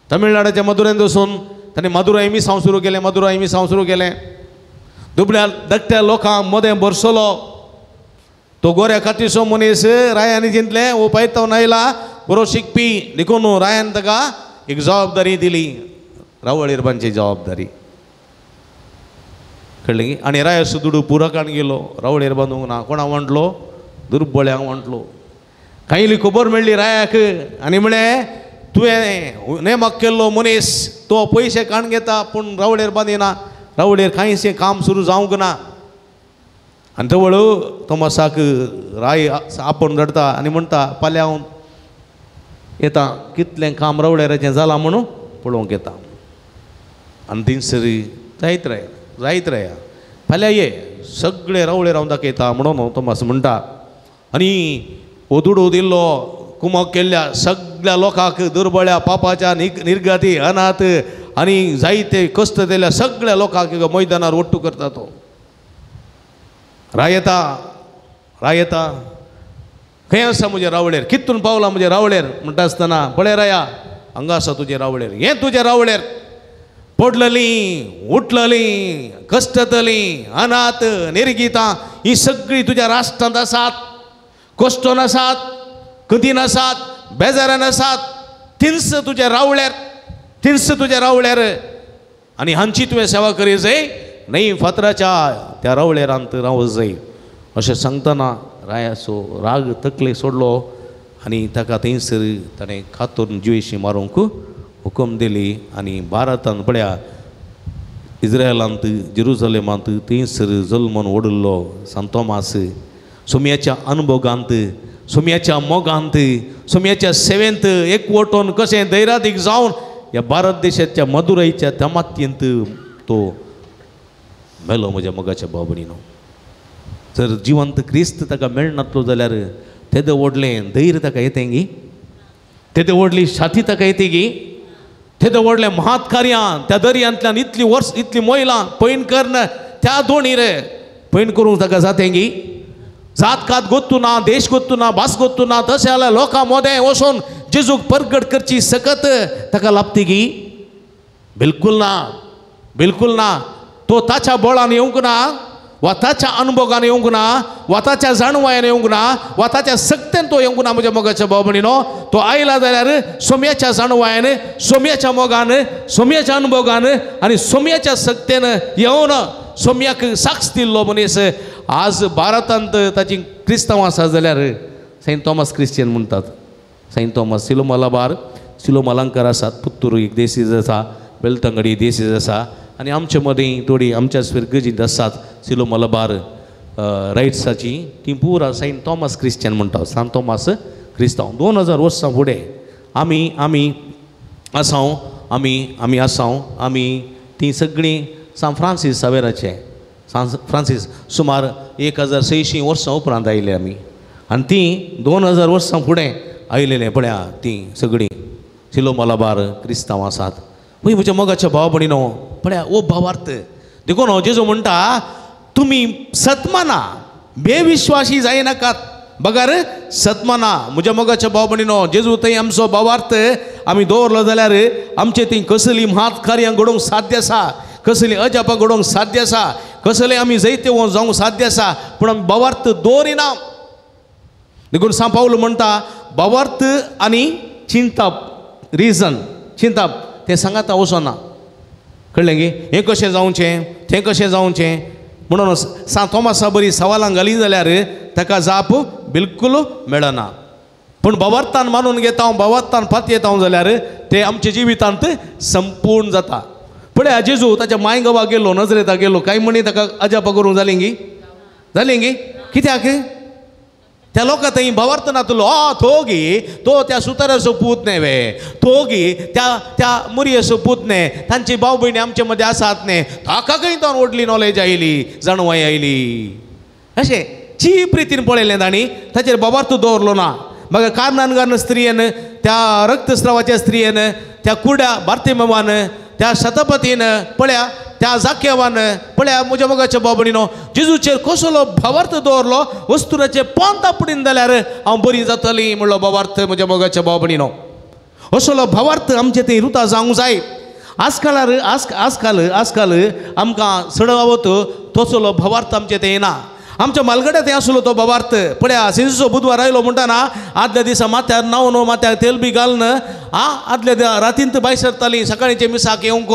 तमिळनाडाच्या मदुरईन वचून ताणें मदुरई मिसांव सुरू केलें. मदुरई मिसांव सुरू केलें. दुबळ्या धाकट्या लोकांक मदें भरसलो. तो गोऱ्या खातीचो मनीस रायानी जिंतलें वो पायतावन आयला बरो शिकपी देखून रायान ताका एक जबाबदारी दिली, रावळ इरबांची जबाबदारी. कळ्ळें की? आनी रायाचो दुडू पुरकान गेलो. रावळेर बांदूंक ना. कोणा म्हणटलो? दुर्बळ्यांक म्हणटलो. कांयली खबर मेळ्ळी रायाक आनी म्हळें तुवें नेमक केल्लो मनीस तो पयशे काण घेता पूण रावळेर बांदिना, रावळेर कांयशें काम सुरू जावंक ना. आनी तवळ तोमासाक राय आपोवन धाडटा आनी म्हणटा फाल्यां हांव येता, कितलें काम रावळेराचें जालां म्हणून पळोवंक येता. आनी थिंगसर जायत राय जायत राया फाल्यां ये सगळे रावळेर हांव दाखयता म्हणून तोमास म्हणटा. आनी हो दुडू दिल्लो कुमक केल्ल्या सगळ्या लोकांक दुर्बळ्या पापाच्या निर्गती अनाथ आनी जायते कश्ट दिल्ल्या सगळ्या लोकांक मैदानार ओट्टू करता तो. रायता रायता खंय आसा म्हजें रावळेर, कितून पावला म्हजें रावळेर म्हणटा आसतना पळय राया हांगा आसा तुजें रावळेर, हें तुजें रावळेर. पडललीं उठललीं कश्टतलीं अनाथ निर्गितां ही सगळीं तुज्या राष्ट्रांत आसात, कश्टोन आसात, कदीन आसात, बेजारान आसात. थिंस तुज्या रावळ्यार, थिंस तुज्या रावळ्यार आनी हांची तुवें सेवा करी जाय न्हय फातराच्या त्या रावळेरांत रावत जाय. अशें सांगतना रायाचो राग तकले सोडलो आनी ताका थंयसर ताणें कातरून जिवेशी मारूंक हुकम दिली. आनी भारतांत पळया इस्रायलांत जेरुजलेमांत थंयसर जल्मून ओडिल्लो सांत तोमास सोम्याच्या अनुभोगांत, सोम्याच्या मोगांत, सोम्याच्या सेवेंत एकवटून कशें धैर्यादीक जावन ह्या भारत देशाच्या मदुरईच्या त्या मातयेंत तो मेलो म्हज्या मोगाच्या बाबणीनो. जर जिवंत क्रिस्त ताका मेळनातलो जाल्यार तेदे व्हडलें धैर्य ताका येतें गी, तेदे व्हडली छाती ताका येते गी, तेदे व्हडलें महात कार्यां त्या दर्यांतल्यान इतली वर्स इतली मोयलां पैण करून त्या दोणी रे पैण करूंक ताका जातें गी. जात कात गोत्तू ना, देश गोत्तू ना, भास गोत्तू ना, तशें जाल्यार लोकां मोदें वचून जेजूक परगट करची सकत ताका लाभती गी? बिलकूल ना, बिलकूल ना. तो ताच्या बळान येवंक ना, वा ताच्या अनुभोगान येवंक ना, वा ताच्या जाणवायान येवंक ना, वा ताच्या सक्तेन तो येवंक ना म्हज्या मोगाच्या भाव-भयणीनो. तो आयला जाल्यार सोम्याच्या जाणवायान, सोम्याच्या मोगान, सोम्याच्या अनुभोगान आनी सोम्याच्या सक्तेन येवन सोम्याक साक्ष दिल्लो मनीस. आज भारतांत ताची क्रिस्तांव आसा जाल्यार सेंट थॉमस क्रिश्चियन म्हणटात. सेंट थॉमस सिलो मलाबार, सिलो मलंकार आसात, पुत्तूर एक देसीज आसा, बेलतंगडी देसीज आसा आनी आमचे मदीं थोडी आमच्या फिरगजींत आसात सिलो मलबार रायट्साची ती पुरा सेंट थॉमस क्रिश्चियन म्हणटात. सांत थॉमस क्रिस्तांव 2000 वर्सां फुडें आमी आमी आसाव, आमी आमी आसाव, आमी तीं सगळीं सांत फ्रांसीस सावेराचे, सांत फ्रांसीस सुमार 1600 वर्सां उपरांत आयले आमी आनी तीं 2000 वर्सां फुडें आयलेलें पळया तीं सगळीं सिलो मलबार क्रिस्तांव आसात. पळय म्हज्या मोगाच्या भाव भयणीनो, पळया ओ भावार्थ देखून हो जेजू म्हणटा तुमी सतमाना बेविश्वासी जायनाकात बगर सतमाना. म्हज्या मोगाच्या भाव भयणीनो, जेजू थंय आमचो भावार्थ आमी दवरलो जाल्यार आमचे थंय कसली म्हात कार्यां घडोवंक साध्य आसा, कसली अजापां घडोवंक साध्य आसा, कसले आमी जैते जावंक साध्य आसा, पूण आमी भावार्थ दवरिना. देखून सांत पावल म्हणटा भावार्थ आनी चिंतप, रिजन चिंतप तें सांगाता वचना. कळ्ळें गी? हें कशें जावचें तें कशें जावचें म्हणून सांत थॉमसा बरी सवालां घाली जाल्यार ताका जाप बिलकूल मेळना. पूण भावार्थान मानून घेता हांव, भावार्थान पातयेता हांव जाल्यार तें आमच्या जिवितांत संपूर्ण जाता. पळया जेजू ताच्या माय गांवा गेलो, नजरेता गेलो, कांय म्हणी ताका अजापां करूंक जालीं गी? जालीं गी? कित्याक त्या लोकां थंय भावार्थ नातलो. तो गी तो त्या सुताराचो पूत न्हय वे, तो गी त्या त्या मुरयेचो पूत न्हय, तांची भाव भयणी आमचे मदें आसात न्हय, ताका खंय तो व्हडली नॉलेज आयली, जाणवाय आयली. अशें चीप रितीन पळयलें तांणी, ताचेर भावार्थ दवरलो ना. मागीर कारनानगान स्त्रियेन, त्या रक्तस्रावाच्या स्त्रियेन, त्या कुड्या बार्तिमावान, त्या शतपतीन पळया, त्या जाक्यावान पळया म्हज्या मोगाच्या बाबणीनो जेजूचेर कसलो भावार्थ दवरलो. वस्तुराचे पोंत आपडीन जाल्यार हांव बरी जातली म्हणलो भावार्थ म्हज्या मोगाच्या बाबणीनो. असलो भावार्थ आमचे थंय रुता जावंक जाय. आजकाल आजकाल आजकाल आमकां चडवावत तसलो भावार्थ आमचे थंय ना. आमच्या मालगड्या थंय आसलो तो भावार्थ. पळया सिंजो बुधवार आयलो म्हणटाना आदल्या दिसा माथ्यार न्हांवन माथ्यार तेल बी घालून आदल्या रातींत भायर सरताली सकाळींचे मिसाक येवंक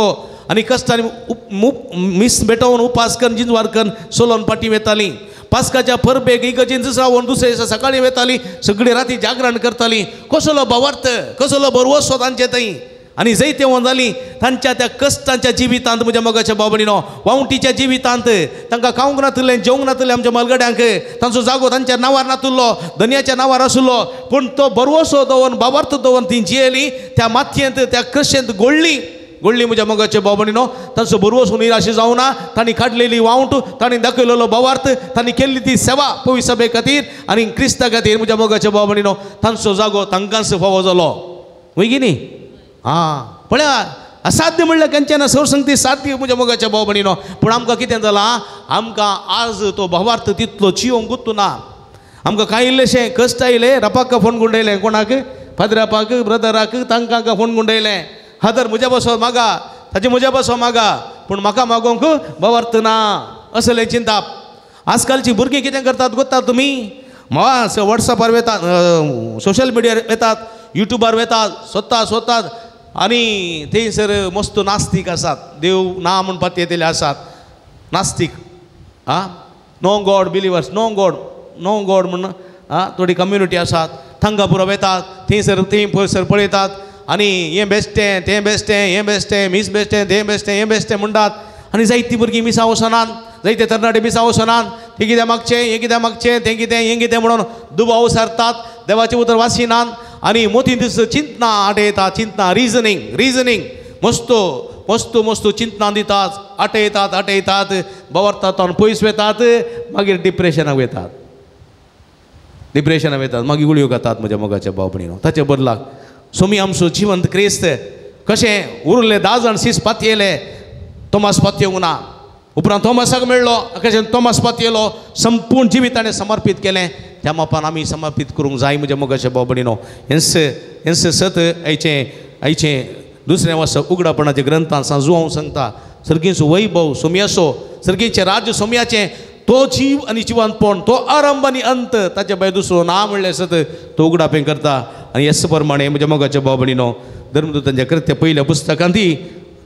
आनी कश्टांनी मीस भेटोवन उपास करून जिंजवार करून सोलोन पाटी वेताली. पास्काच्या परबेक इगर्जेंत रावन दुसऱ्या दिसा सकाळीं वेताली, सगळी राती जागरण करताली. कसलो भावार्थ, कसलो भरवसो तांचे थंय. आनी जैतेवंत जाली तांच्या त्या कश्टांच्या जिवितांत म्हज्या मोगाच्या बाबणीनो, वावटीच्या जिवितांत. तांकां खावंक नातिल्लें, जेवंक नातिल्लें आमच्या मालगड्यांक, तांचो जागो तांच्या नांवार नातिल्लो, धनयाच्या नांवार आशिल्लो. पूण तो भरवसो दवरून भावार्थ दवरून ती जियेली, त्या मातयेंत त्या कृशेंत गोळ्ळी गोळ्ळी म्हज्या मोगाच्या बाबणीनो. तांचो भरवसो निराश जावना. तांणी काडलेली वावट, तांणी दाखयलेलो भावार्थ, तांणी केल्ली ती सेवा पवित्र सभे खातीर आनी क्रिस्ता खातीर म्हज्या मोगाच्या बाबणीनो, तांचो जागो तांकांच फावो जालो. वय की न्ही? आं पळया असाध्य म्हणल्यार खंयच्यान सरसंगती साध्य म्हज्या मोगाच्या भाव भयणीनो. पूण आमकां कितें जालां, आमकां आज तो भावार्थ तितलो चियोंक गुत्तू ना. आमकां कांय इल्लेशें कश्ट आयले, रपाक फोन गुंडयलें, कोणाक फादरापाक ब्रदराक तांकां फोन गुंडयलें, हादर म्हज्या बसो मागा, ताचे म्हज्या बसो मागा, पूण म्हाका मागोवंक भावार्थ ना असलें चिंताप. आजकालचीं भुरगीं कितें करतात गोत्ता तुमी? वॉट्सॅपार वेतात, सोशल मिडियार वेतात, युट्यूबार वेतात, सोदतात सोदतात आनी थंयसर मस्त नास्तीक आसात, देव ना म्हूण पातयेतले आसात नास्तीक. आं no God believers, no God, no God म्हूण आं थोडी कम्युनिटी आसात, तांकां पुरो वेतात, थंयसर थंय पयसर पळयतात आनी हें बेश्टें तें बेश्टें, हें बेश्टें मीस बेश्टें तें बेश्टें, हें बेश्टें म्हणटात. आनी जायतीं भुरगीं मिसां वचनात, जायते तरणाटे मिसां वचनात, तें कितें मागचें, हें कितें मागचें, तें कितें, हें कितें म्हणून दुबाव सारतात, देवाचें उतर वाचिनात आनी मोतींत चिंतना आटयतात, चिंतना रिजनींग रिजनींग मस्त मस्त मस्त चिंतना दितात, आटयतात आटयतात, भावार्थांत पयस वेतात, मागीर डिप्रेशनाक वेतात, डिप्रेशनाक वेतात, मागीर गुळयो खातात म्हज्या मोगाच्या भाव भयणीनो. ताचे बदलाक सोमी आमचो जिवंत क्रिस्त कशें उरले 10 जाण सीस पातयेले, तोमास पातयेवंक ना. उपरांत तोमासाक मेळ्ळो, कशें तोमास पातयेलो, संपूर्ण जिवीत ताणें समर्पीत केलें. त्या मापान आमी समर्पीत करूंक जाय म्हज्या मोगाच्या भाव भयणीनो. हेंच हेंच सत आयचें आयचें दुसरें वर्सा उगडापणाच्या ग्रंथान सांजू सांगता, सर्गीचो वैभव सोमयाचो, सर्गीचें राज्य सोमयाचें, तो जीव आनी जिवंतपण, तो आरंभ आनी अंत, ताचे भायर दुसरो ना म्हणलें सत तो उगडापें करता. आनी हेच प्रमाणे म्हज्या मोगाच्या भाव भयणीनो, धर्मदूतांच्या कृत्य पयल्या पुस्तकांत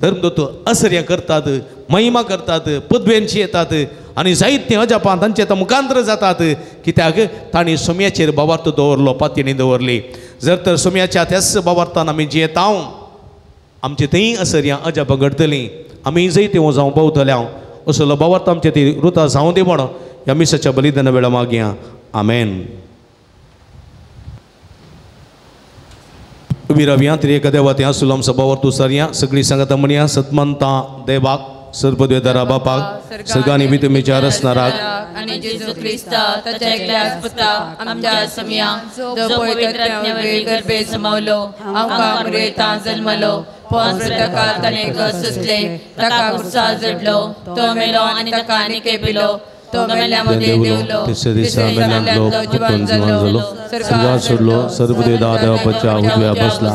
धर्मदूत असर्या करतात, महिमा करतात, पदवेंची येतात आनी जायतीं अजापां तांचे आतां मुखांतर जातात. कित्याक तांणी सोम्याचेर भावार्थ दवरलो, पातयेणी दवरली. जर तर सोम्याच्या त्याच भावार्थान आमी जियेता, आमचे थंय असर्यां अजापां घडटलीं, आमी जैतें जावं पावतले. असलो भावार्थ आमचे ती रुता जावं दी म्हण ह्या मिसाच्या बलिदाना वेळा मागया. आमेन. उबी रावया, त्रिएका देवा थंय आसलो आमचो भावार्थ उसारया. सगळीं सांगाता म्हणया, सतमंता देवाक, सर्वदेवदारा बापाक, सर्गांनी वितमेच्या रसनाराक
आनी जेजू क्रिस्ता ताच्या एकल्या पुता आमच्या सोमया, जो पवित्र आत्म्या वरवीं गर्भे समावलो, आमकां मरेतां जल्मलो, पोंस ताका ताणें कश्ट सोंसले, ताका क्रुसार चडलो, तो मेलो आनी ताका आनी पिलो, तो मेल्या मदें देंवलो,
तिसऱ्या दिसा मेल्ल्यांतलो जिवंत जालो, स्वर्गांत चडलो, सर्वदेवदा देवाच्या उजव्या बसला,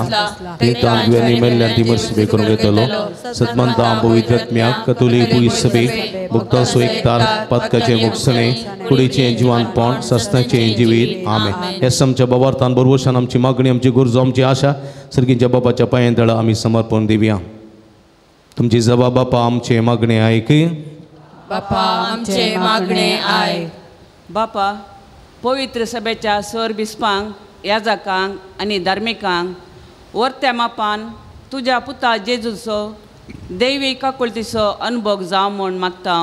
थंय जुयांनी मेल्ल्यान ती मर्सबे करूंक घेतलो. सतमंता पवित्र आत्म्याक, कतोलीक पवित्र सभेक, भक्तांचो एकतार, पातकाचें मोक्षणें, कुडीचें जिवंतपण, सस्नाचें जिवीत. आमेन. हेच आमच्या भावार्थान भरवशान आमची मागणी, आमची गरजो, आमची आशा सर्गीच्या बापाच्या पांयां तळा आमी समर्पण दिवया. तुमची जबाब बापा आमचें मागणें आयक,
बापा आमचे मागणे आयक.
बापा पवित्र सभेच्या सर बिस्पांक, याजकांक आनी धार्मिकांक वर्त्या मापान तुज्या पुता जेजूचो दैवी काकुळतीचो अनुभव जावं म्हूण मागता.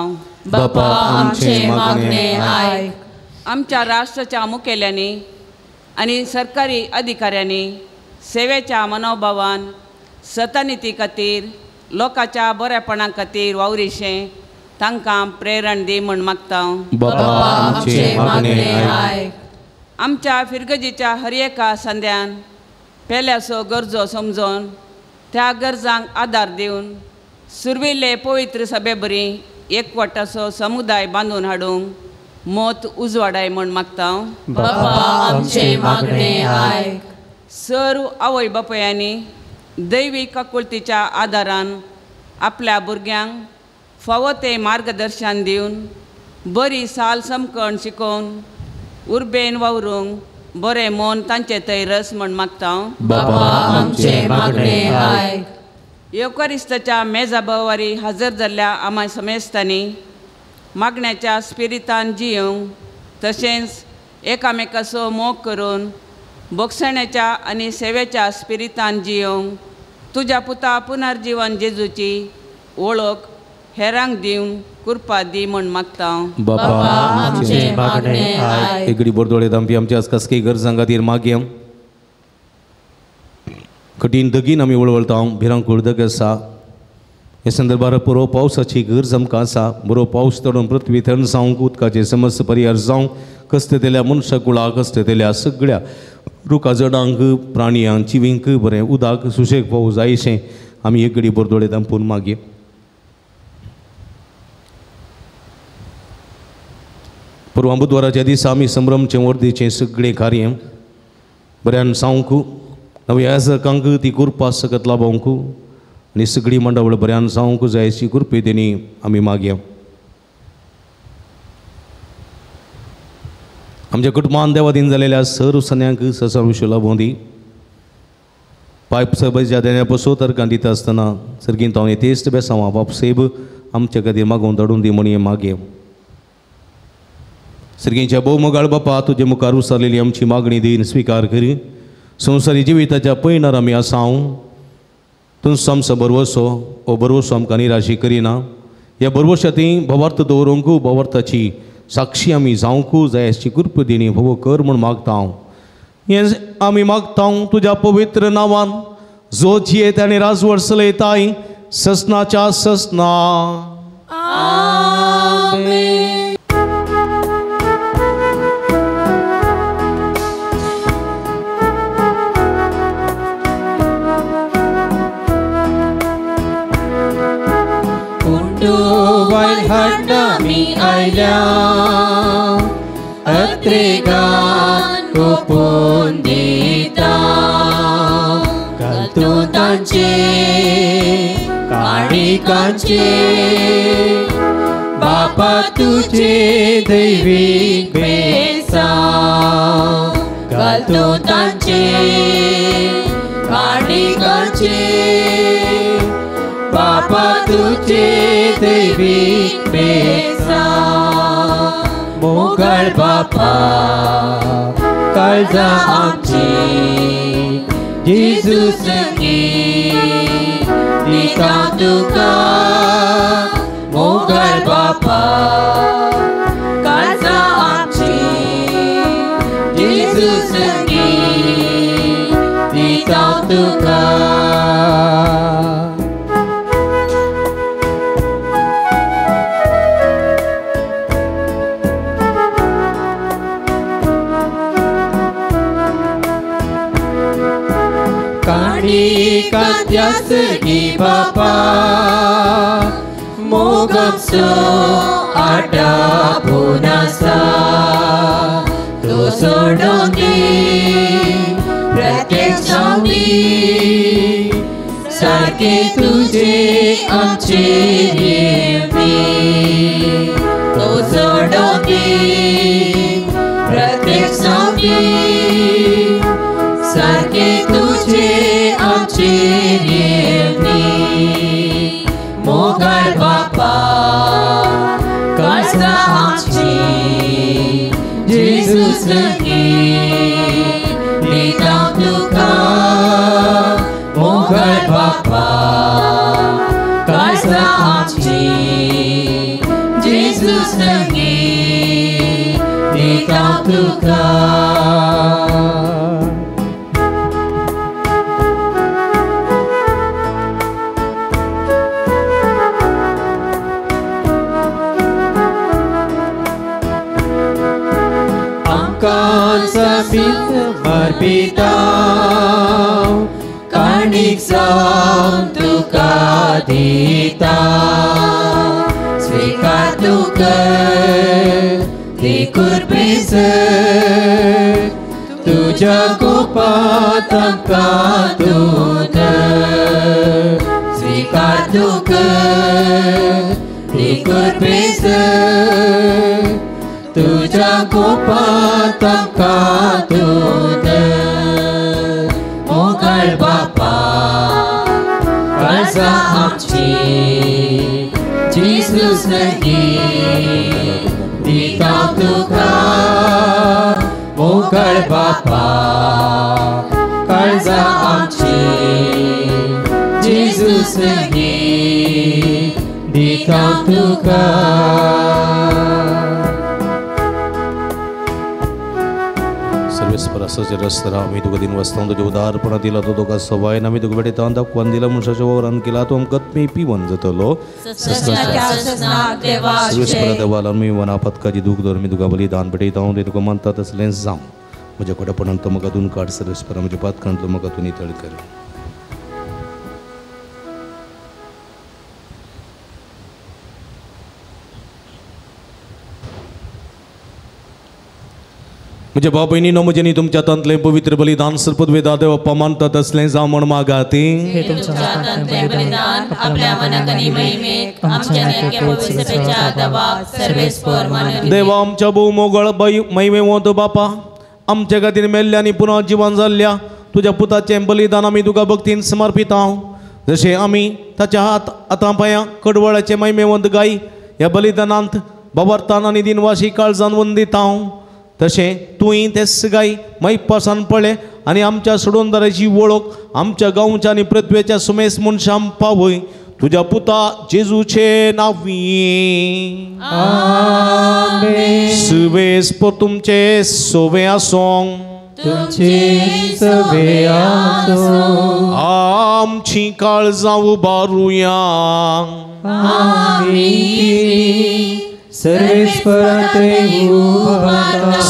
बापा आमचें मागणें आयक.
आमच्या राष्ट्राच्या मुखेल्यांनी आनी सरकारी अधिकाऱ्यांनी सेवेच्या मनोभावान सतनिती खातीर लोकांच्या बरेपणा खातीर वावरिशें तांकां प्रेरण दी म्हूण मागता.
बापा आमचें मागणें आयक.
आमच्या फिरगजीच्या हर एका संद्यान पेल्याचो गरजो समजून त्या गरजांक आदार दिवन सुरविल्ले पवित्र सभे बरी एकवटाचो समुदाय बांदून हाडूंक मत उजवाडाय म्हूण मागता.
बापा आमचें मागणें आयक.
सर्व आवय बापायांनी दैवी काकुळतीच्या आदारान आपल्या भुरग्यांक फावो तें मार्गदर्शन दिवन बरी साल समकण शिकोवन उर्बेन वावरूंक बरें मन तांचे थंय रस म्हूण मागता.
बापा आमचें मागणें आयक.
येवकारिस्ताच्या मेजा भोवारी हजर जाल्ल्या आमा समेस्तांनी मागण्याच्या स्पिरितान जियोंक तशेंच एकामेकाचो मोग करून बोगसण्याच्या आनी सेवेच्या स्पिरितान जियोंक तुज्या पुता पुनर्जीवन जेजूची वळख हेरांक दिवन कृपा दी म्हूण मागता.
बापा आमचें मागणें आयक. एगडी बोरदोळे दामपी आमच्या आसकासकी गरजां खातीर मागया. कठीण दगीन आमी वळवळता, भिरांकूळ दग आसा. हे संदर्भार बरो पावसाची गरज आमकां आसा. बरो पावस चडून पृथ्वी थंड जावंक, उदकाचे समस्या परिहार जावंक, कश्ट मनशा कुळाक, कश्ट सगळ्या रुखा जडांक, प्राणयांक, चिवींक बरें उदक सुशेग पावस जायशें आमी एक घडी बोरदोळे दामपून मागया. पुर्वा बुधवाराच्या दिसा आमी संभ्रमचें वर्दीचें सगळें कार्य बऱ्यान जावंक, नव्या याजकांक ती कृपा सकत लाभोवंक आनी सगळी मंडळ बऱ्यान जावंक जाय अशी कृपे तेणी आमी मागया. आमच्या कुटुंबान देवादीन जालेल्या सर्व सन्यांक ससाविश्व लाभोवं दी. पायप सभेच्या देण्या पसून तर्कां दिता आसतना सर्गींत हांव येतेस्त बेसांव बाप सेब आमच्या खातीर मागोवन धाडून दी म्हण मागया. सर्गींच्या भोवमोगाळ बापा, तुजे मुखार उसारलेली आमची मागणी दीन स्विकार करी. संवसारी जिविताच्या पयणार आमी आसाव, तुमचो आमचो भरवसो, हो भरवसो आमकां निराशी करिना. ह्या भरवश्या भवार्थ दवरूंक, भवार्थाची साक्षी आमी जावंक जाय अशी कृपा दिणी भोव कर म्हूण मागता हांव. हें आमी मागता तुज्या पवित्र नांवान, जो जियेत आनी राजवट चलयताय ससनाच्या ससना.
आमेन.
हाडनामी आयल्या अत्रेगान कोपून दिता, घालतू तांचे काणिकांचे बापा तुझे दैवीक बेसा, घालतू तांचे काणिकांचे बापा तुझे दैवीक बेसा. मोगळ बापा काळजा आमची जेजू संगी दिता तुका, मोगळ बापा काळजा आमची जेजू संगी दिता तुका. कांद्या सगी बापा मोगमसो आटा पुनासा, तो सोडून दी प्रत्येक जावंदी, सारके तुझे आमचे येवंदी, तो सोडून दी प्रत्येक जावंदी, सारके तुझे आमचे येवंदी. मोगाळ बापा काळजा आमची जेजू संगी दिता तुका, मोगाळ बापा समर्पिता काणीक जावन तुका दिता स्वीकार तूं कर ती कुर्बेसर तुज्या गोपांत आमकां तूं धर स्वीकार तूं कर ती कुर्बेसर तुज्या गोपांत आमकां तूं धर मोगाळ बापा काळजां आमची जेजूस लागीं दिता तुका मोगाळ बापा काळजां आमची जेजूस लागीं दिता तुका.
सर्वेस्परासाचे रस्ता आमी तुका दिन वाचता तुज्या उदारपणा दिला तो तुका सवायन आमी तुका भेटयता दाखोवन दिला मनशाच्या वावरान केला तो आमकां कतमी पिवन जातलो. सर्वेस्परा देवाला आमी वना पदकाची दूख दवर आमी तुका बलिदान भेटयता तें तुका मानता तसलें जावं. म्हज्या कोडेपणान तो म्हाका धुवन काड सर्वेस्परा म्हज्या पातकांतलो म्हाका तूं नितळ कर. म्हज्या भाव भयणीनो म्हजें तुमच्या हातांतलें पवित्र बलिदान सर्पद्वेदा देव मानता तसलें जावं म्हण मागाती. देवा आमच्या भोव मोगळ महिमेवंत बापा आमच्या खातीर मेल्ल्या आनी पुनः जिवन जाल्ल्या तुज्या पुताचें बलिदान आमी तुका भक्तीन समर्पिता. जशें आमी ताच्या हात आतां पांयां कडवळाचें महिमेवंत गाय ह्या बलिदानांत बाबरतान आनी दिनवाशी काळजान वंदिता तशें तुवें तेच गाय मैपासान पळय आनी आमच्या सोडोनदाराची वळख आमच्या गांवच्या आनी पृथ्वेच्या सुमेस मनशां पावय तुज्या पुता जेजूचे नांवी. सुवेस तुमचे सोवे आसूं आमची काळजां उबारुया.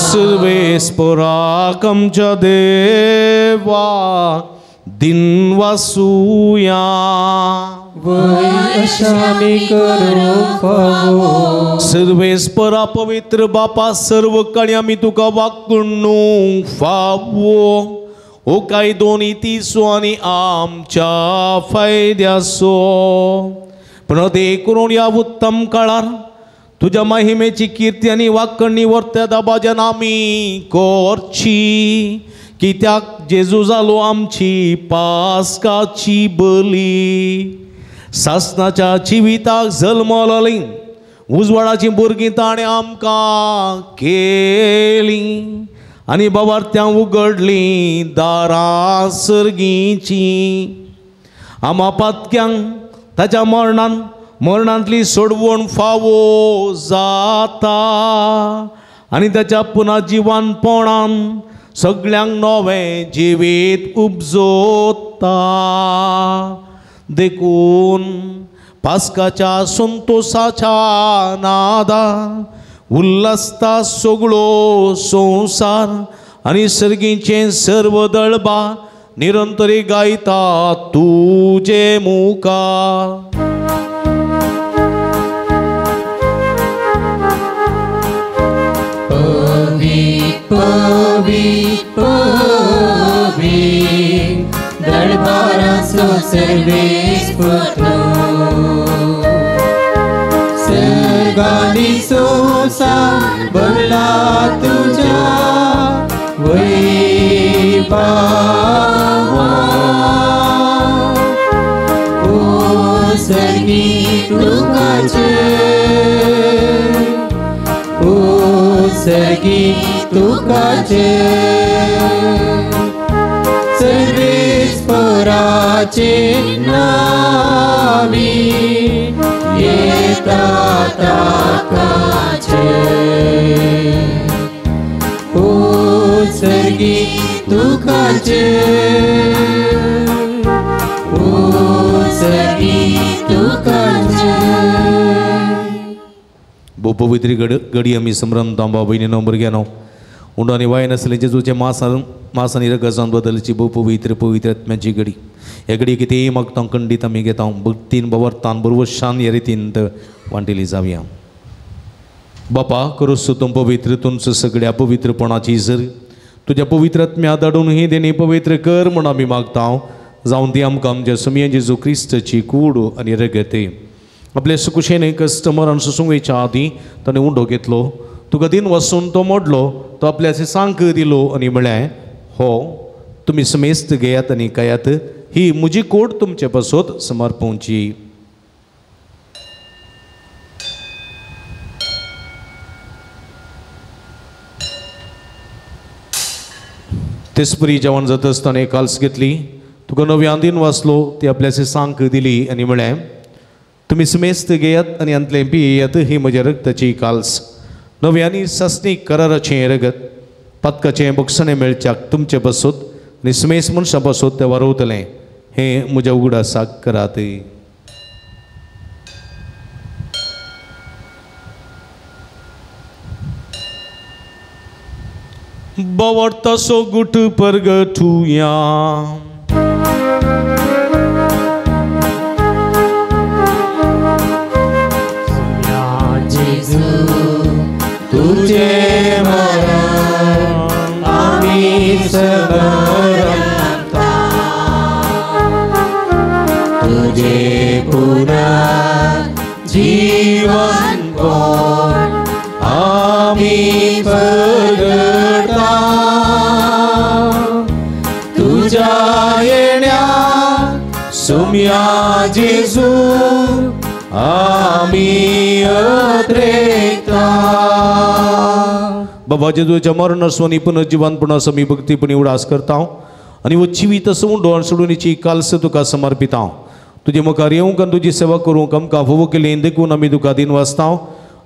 सर्वेस्पराक आमच्या देवा दिनवासुया. सर्वेस्परा पवित्र बापा सर्व काळी आमी तुका वागणू फावो ओ कायदो नितीचो आनी आमच्या फायद्याचो पण ते करून ह्या उत्तम काळार तुज्या महिमेची कीर्ती आनी वाकणी वर्त्या दाबाज्यान आमी करची कित्याक जेजू जालो आमची पास्काची बली सासनाच्या जिविताक जल्मलली उजवाडाची भुरगीं ताणें आमकां केली आनी बाबार्त्यां उगडलीं दारां सर्गीची आमा पातक्यांक ताच्या मरणान मरणांतली सोडवण फावो जाता आनी ताच्या पुना जिवानपणान सगळ्यांक नवें जिवीत उपजोता. देखून पास्काच्या संतोसाच्या नादा उल्हासता सगळो संवसार आनी सर्गीचें सर्व दळबा निरंतरी गायता तुजे मुखार.
पवी पवी दरबाराचो सर्वेस्पर सर्गानी सोसा भरला तुझ्या वैभवा ओ सर्गी तुकाचे ओ सर्गी तुकाचे सर्वेस्पराचे नावी येता ताकाचे ओ सर्गी तुकाचे ओ सर्गी तुकाचे.
भोव पवित्री गडी आमी संभ्रम तांबा भयणीनो भुरग्यांनो उंडो आनी वायन आसलें जेजूचें मास मास आनी रगत बदलची भोव पवित्र पवित्र आत्म्याची घडी. ह्या घडी कितेंय मागता खंडीत आमी घेता भक्तीन बवरतान बरवशान ह्या रितीन वांटिली जावया. बापा करूस तूं पवित्र तुमचो सगळ्या पवित्रपणाची जर तुज्या पवित्र आत्म्या धाडून ही देणी पवित्र कर म्हूण आमी मागता. जावन ती आमकां आमच्या सुमया जेजू क्रिस्ताची कूड आनी रगत. आपले सुकुशेन कस्टमरान सुसुंगेच्या आदीं ताणें उंडो घेतलो, तुका दिन वसून तो मोडलो, तो आपल्या सांक दिलो आनी म्हळें, हो तुमी समेस्त घेयात आनी खायात, ही म्हजी कूड तुमचे पासत समर्पणची. तेचपरी जेवण जाता आसतना काल्स घेतली, तुका नव्यान दिन वाचलो, ती आपल्या सांक दिली आनी म्हळें, तुमी समेस्त घेयात आनी हांतलें पियेयात, ही म्हज्या रगताची काल्स, नव्यानी सासणी कराराचें रगत, पातकाचें बक्षणें मेळच्याक तुमचे पासत आनी समेस्त मनशां पासत तें वारवतलें. हें म्हज्या उगडासाक करात. बवडतासो गुट परगटुया.
तुझे मरण आमी समरता, तुझे पुनर्जीवन कोण आमी परगटा, तुझ्या येण्या सुम्या जेजू आमी अत्रेता.
बाबा जेजूच्या मरण स्वनी पुनर्जीवनपणाचो आमी भक्तीपणी उडास करता आनी हो जिवीत उंडो आनी सोडूनीची काल्स तुका समर्पिता. तुजे मुखार येवंक आनी तुजी सेवा करूंक आमकां फावो केली देखून आमी तुका दिन वाचता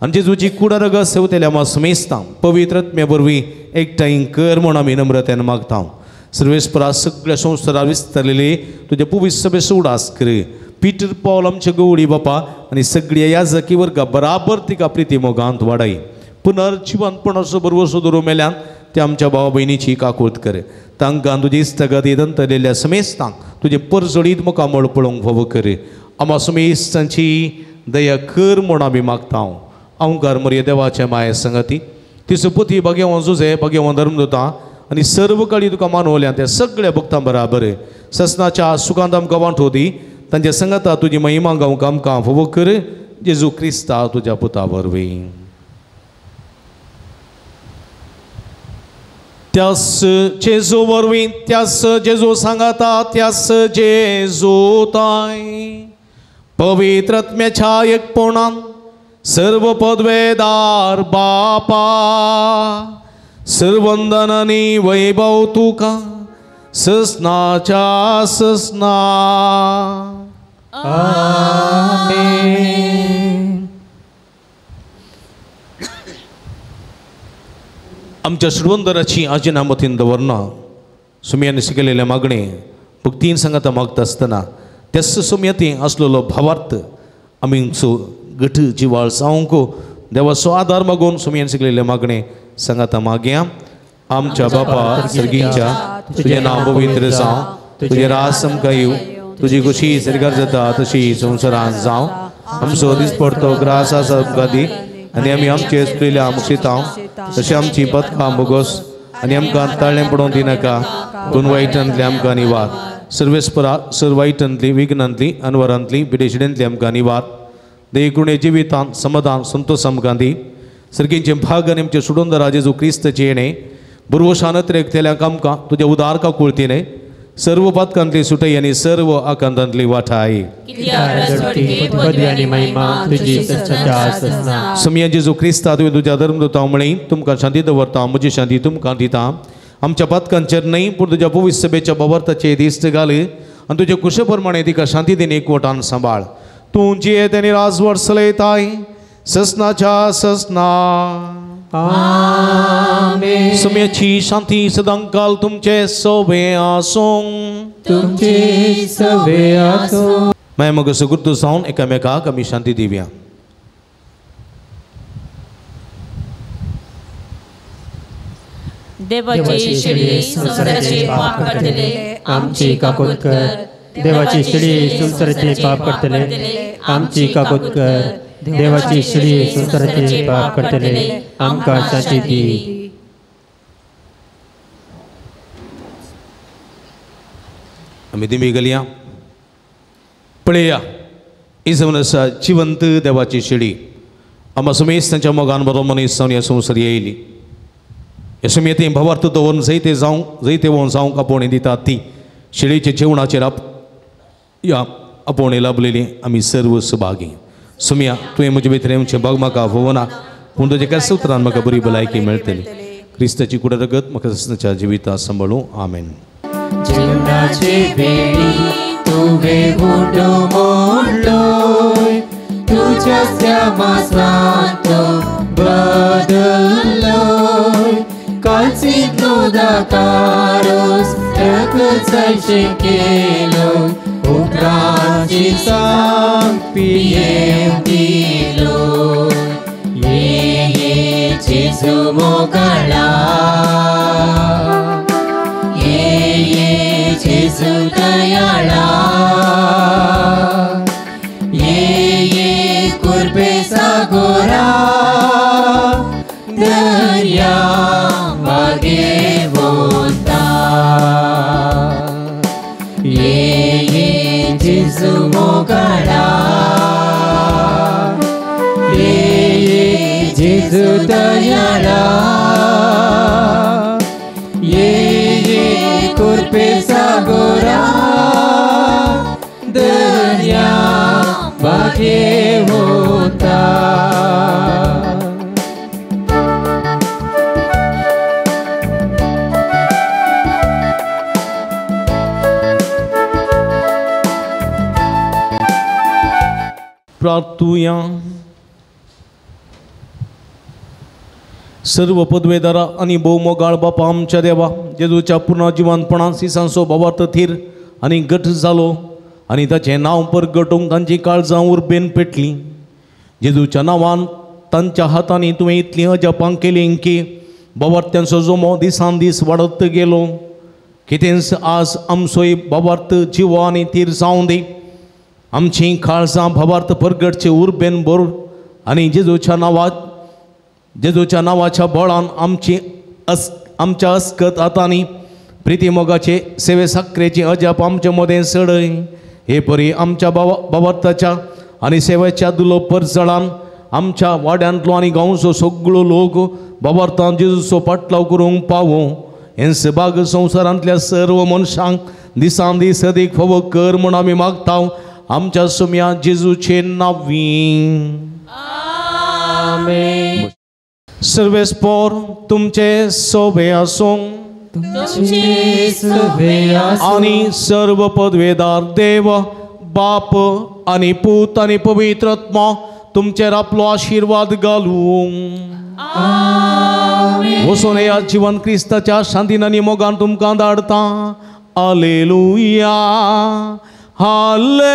आनी जेजूची कुडा रगत सेवतेल्या आमी समेस्ता पवित्र आत्म्या वरवीं एकठांय कर म्हूण आमी नम्रतेन मागता. सर्वेस्परा सगळ्या संवसारार विस्तारलेली तुज्या पुवीस सभेचो उडास कर. पीटर पावल आमचे गवळी बापा आनी सगळ्या याजकी वर्गा बराबर तिका प्रिती मोगांत वाडाय. पुनर्जिवनपणाचो बरवसो दवरूं मेल्यान ते आमच्या भावा भयणीची काकूत कर. तांकां तुजी इश्टागती दंतलेल्या समेस्तांक तुजें परजळीत मुखामळ पळोवंक फावो कर. आमा समेस्तांची दया कर म्हूण आमी मागता. अवंकार मरिया देवाचे माये संगती तिचो पुती भाग्यवान जुजे भाग्यवान धर्मदूता आनी सर्व काळी तुका मानवल्या त्या सगळ्या भक्तां बराबर ससनाच्या सुखांत आमकां वांटो दी. तांच्या संगता तुजी महिमा गावंक आमकां फावो कर. जेजू क्रिस्ता तुज्या पुता वरवीं. त्यास जेजू वरवीं, त्यास जेजू सांगाता, त्यास जेजू ताय पवित्र आत्म्याच्या एकपणान सर्व पदवेदार बापा सर्वंदन आनी वैभव तुका ससनाच्या ससना.
आमेन.
आमच्या श्रीवंदराची आजिना मतीन दवरना सुमयान शिकलेलें मागणें भक्तीन सांगाता मागता आसतना त्याच सुमयती आसलेलो भावार्थ आमी सो गट जिवाळ जावंक देवाचो आदार मागून सुमयान शिकलेलें मागणें सांगाता मागया. आमच्या बापा सर्गींच्या तुजें नांव पवित्र जावं, तुजें राज आमकां येवं, तुजी खुशी सरकार जाता तशी संवसारांत जावं. आमचो दिसपडतो ग्रास आसा आमकां दी आनी आमी आमचे चुकलेल्या मुक्षितां तशें आमची पथकां बोगोस आनी आमकां ताळें पडोवंक दिनाका, पूण वायटांतली आमकां निवार. सर्वेस्परा सर वायटांतली विघ्नांतली अनवरांतली पिडेशिडेंतली आमकां निवार. देकुणे जिवितांत समाधान संतोष आमकां दी. सर्गींचें भाग आनी आमचें सुडोंदरा जेजू क्रिस्ताचें येणें बुरवशान त्रेकतेल्यांक आमकां तुज्या उदार काकुळतीने सर्व पातकांतली सुटय आनी सर्व आकांतांतली वाठाय. समिया जेजू क्रिस्ता तुवें तुज्या धर्मदूता म्हळी तुमकां शांती दवरता, म्हजी शांती तुमकां दिता. आमच्या पातकांचेर न्हय पूण तुज्या पवित्र सभेच्या बाबर्ताचे दिश्ट घाल आनी तुजे कुशे प्रमाणे तिका शांती दिन एकवटान सांबाळ. तूं जियेत आनी राजवट चलयताय ससनाच्या ससना.
आमेन.
समयाची शांती सदांकाल तुमचे सवे आसूं.
तुमचे सवे आसूं.
मागीर मग सुगुर्द जावन एकामेकाक आमी शांती दिवया.
देवाची शेळी संवसाराचे पाप काडटले
आमची काकूत कर. देवाची शेळी संवसाराचे पाप काडटले आमची काकूत कर. देवाची शेळी संवसाराचे पाप काडटले आमकां शांती दी.
आमी दिमी घालया. पळया ही जावन आसा जिवंत देवाची शेळी. आमा सुमेस तांच्या मोगान बरो मनीस जावन ह्या संवसार येयली. ह्या सुमेतें भावार्थ दवरून जैते जावं जैते वोन जावंक आपोवणी दितात ती शेळीच्या जेवणाचेर ह्या आपोवणी लाभलेली आमी सर्व सुभागी. सुमया तुवें म्हजे भितर येवचें भाग म्हाका आफोवना पूण तुज्या एकाच उतरान म्हाका बरी भलायकी मेळटली. क्रिस्ताची कुड रगत म्हाका सस्नाच्या जिविता सांबाळूं. आमेन.
जीवनाचे वेळी तुवें गुंडो मोडलोय तुज्या श्यामासांत बदल्लोय कालचींतलो दाकारोस रगत जायशें केलो उपरांत सांग पियेवंक दिलो. ये ये जेजू मोगाळा जेजू दयाळा ये ये कुर्बे सागोरा दर्या मागे वता ये ये जेजू मोगाळा ये ये जेजू दयाळा ये ये कुर्बे सागोरा दर्या बागे होता.
प्रार्थुया. सर्व पदवेदारा आनी भोवमोगाळ बापा आमच्या देवा जेजूच्या पूर्ण जिवंतपणान सिसांचो भावार्थ थीर आनी घट जालो आनी ताचें नांव परगटूंक तांची काळजां उर्बेन पेटलीं. जेजूच्या नांवान तांच्या हातांनी तुवें इतलीं अजापां केलीं की भावार्थ्यांचो जमो दिसान दीस वाडत गेलो. कितेंच आज आमचोय भावार्थ जिवो आनी थीर जावं दी. आमचीं काळजां भावार्थ परगटचे उर्बेन भर आनी जेजूच्या जेजूच्या नांवाच्या बळान आमची आमच्या अस्कत हातांनी प्रिती मोगाचे सेवे साखरेची अजाप आमचे मदें चडय. हे परी आमच्या बाबार्थाच्या आनी सेवेच्या दुलो परजळान आमच्या वाड्यांतलो आनी गांवचो सगळो लोक बाबार्थान जेजूचो पाटलाव करूंक पावूं. हें सभाग संवसारांतल्या सर्व मनशांक दिसान दीस अदीक फावो कर म्हूण आमी मागता आमच्या सुम्या जेजूचे नांवी.
आमेन.
सर्वेस्पोर तुमचे सोबे आसूं आनी सर्व पदवेदार देव बाप आनी पूत आनी पवित्र आत्मा तुमचेर आपलो आशिर्वाद घालूं. वचून ह्या जिवन क्रिस्ताच्या शांतीन आनी मोगान तुमकां धाडता. आलेलुया हालेलुया.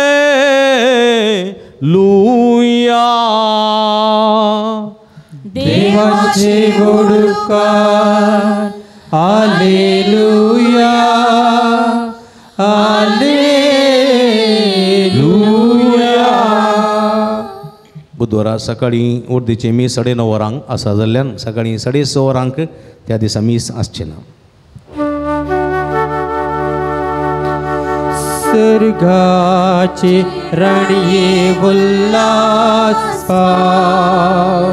देवाचे गोडकार हालेलुया हालेलुया.
बुधवारा सकाळीं वर्दीचें मीस 9:30 वरांक आसा जाल्ल्यान सकाळीं 6:30 वरांक त्या दिसा मीस आसचें ना.
सर्गाचे रणये उल्हास पाव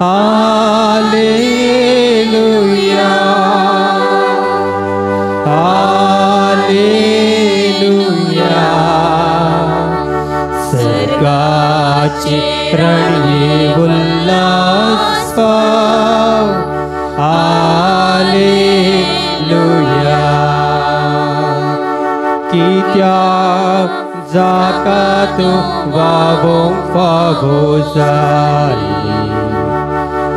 हालेलुया हालेलुया. सर्गाचे रणये उल्हास पाव हालेलुया. कित्याक जाका तूं वागोवंक फावो जाली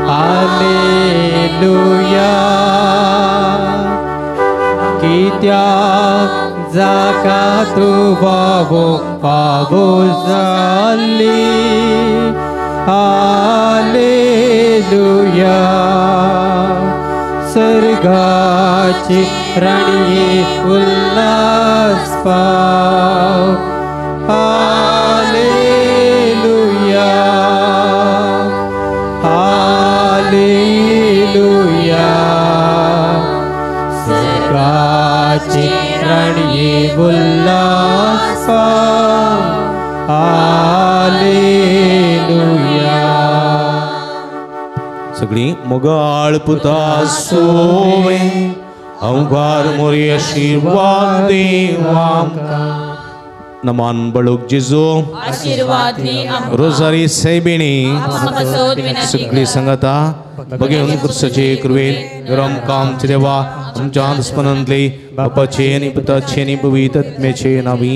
हालेलुया. कित्याक जाका तूं वागोवंक फावो जाली हालेलुया. सर्गाची राणये उल्हास पाव. हालेलुया, हालेलुया, सर्गाची राणये उल्हास पाव. हालेलुया.
सगळी मोगाळ पुता सोवे अवघार मोरी आशीर्वाद देवांका. नमान बळूक जेजू
आशीर्वाद दी आमकां.
रोजारी सैबिणी सगळी संगता बघेवन कुर्साचे कृवेन गरम काम देवा आमच्या दुस्मनांतले बापाचे आनी पुताचे आनी पवित्र आत्म्याचे नावी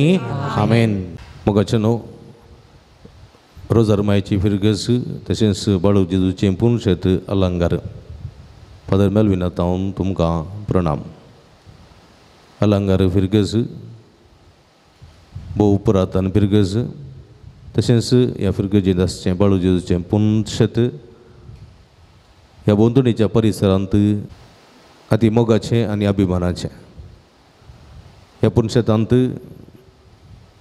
आमेन. मोगाचे न्हू रोजार मायची फिरगस तशेंच बाळू जेजूचें पुनशेत अलंकार. फादर मेलविना तावन तुमकां प्रणाम. अलंकार फिरगस भोव पुरातन फिरगज तशेंच ह्या फिरगजेंत आसचें बाळू जेजूचें पुनशेत ह्या भोंवतणीच्या परिसरांत अती मोगाचें आनी अभिमानाचें. ह्या पुनशेतांत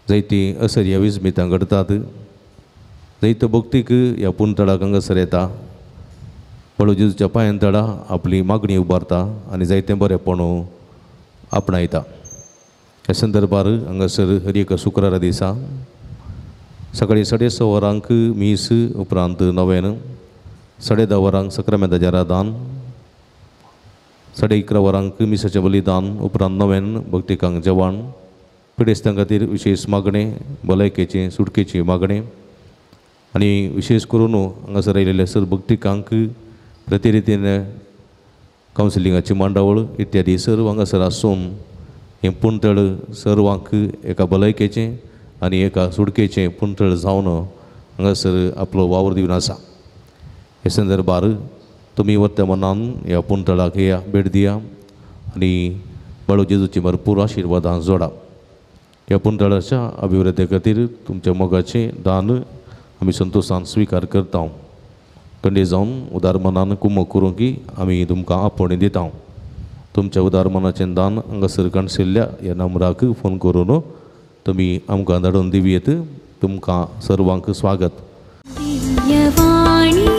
जायतीं असर्या विस्मितां घडटात. जैत भक्तीक ह्या पुनतळाक हांगासर येता, बाळू जेजूच्या पांयान तळा आपली मागणी उबारता आनी जायतें बरेंपण आपणायता. ह्या संदर्भार हांगासर हर एका शुक्रारा दिसा सकाळीं 6:30 वरांक मीस, उपरांत नवेन, 10:30 वरांक सक्रामेंताचें रादान, 11:30 वरांक मिसाचें बलिदान, उपरांत नवेन भक्तिकांक जेवण, पिडेस्तां खातीर विशेश मागणें, भलायकेचें सुटकेचें मागणें आनी विशेश करून हांगासर आयिल्ले सर भक्तिकांक प्रतिरितीन कावन्सिलिंगाची मांडावळ इत्यादी सर्व हांगासर आसून हें पुणतळ सर्वांक एका भलायकेचें आनी एका सुटकेचें पुणतळ जावन हांगासर आपलो वावर दिवन आसा. हे संदर्भार तुमी वर्तमानान ह्या पुणतळाक या भेट दिया आनी बाळू जेजूची भरपूर आशिर्वादां जोडा. ह्या पुणतळाच्या अभिवृद्धी खातीर तुमच्या मोगाचें दान आमी संतोशान स्विकार करता. कंडे जावन उदार मनान कुमक करूंक की आमी तुमकां आपोवणें दिता. तुमच्या उदार मनाचें दान हांगासर काणशिल्ल्या ह्या नंबराक फोन करून तुमी आमकां धाडून दिवयेत. तुमकां सर्वांक स्वागत.
दिव्यवाणी.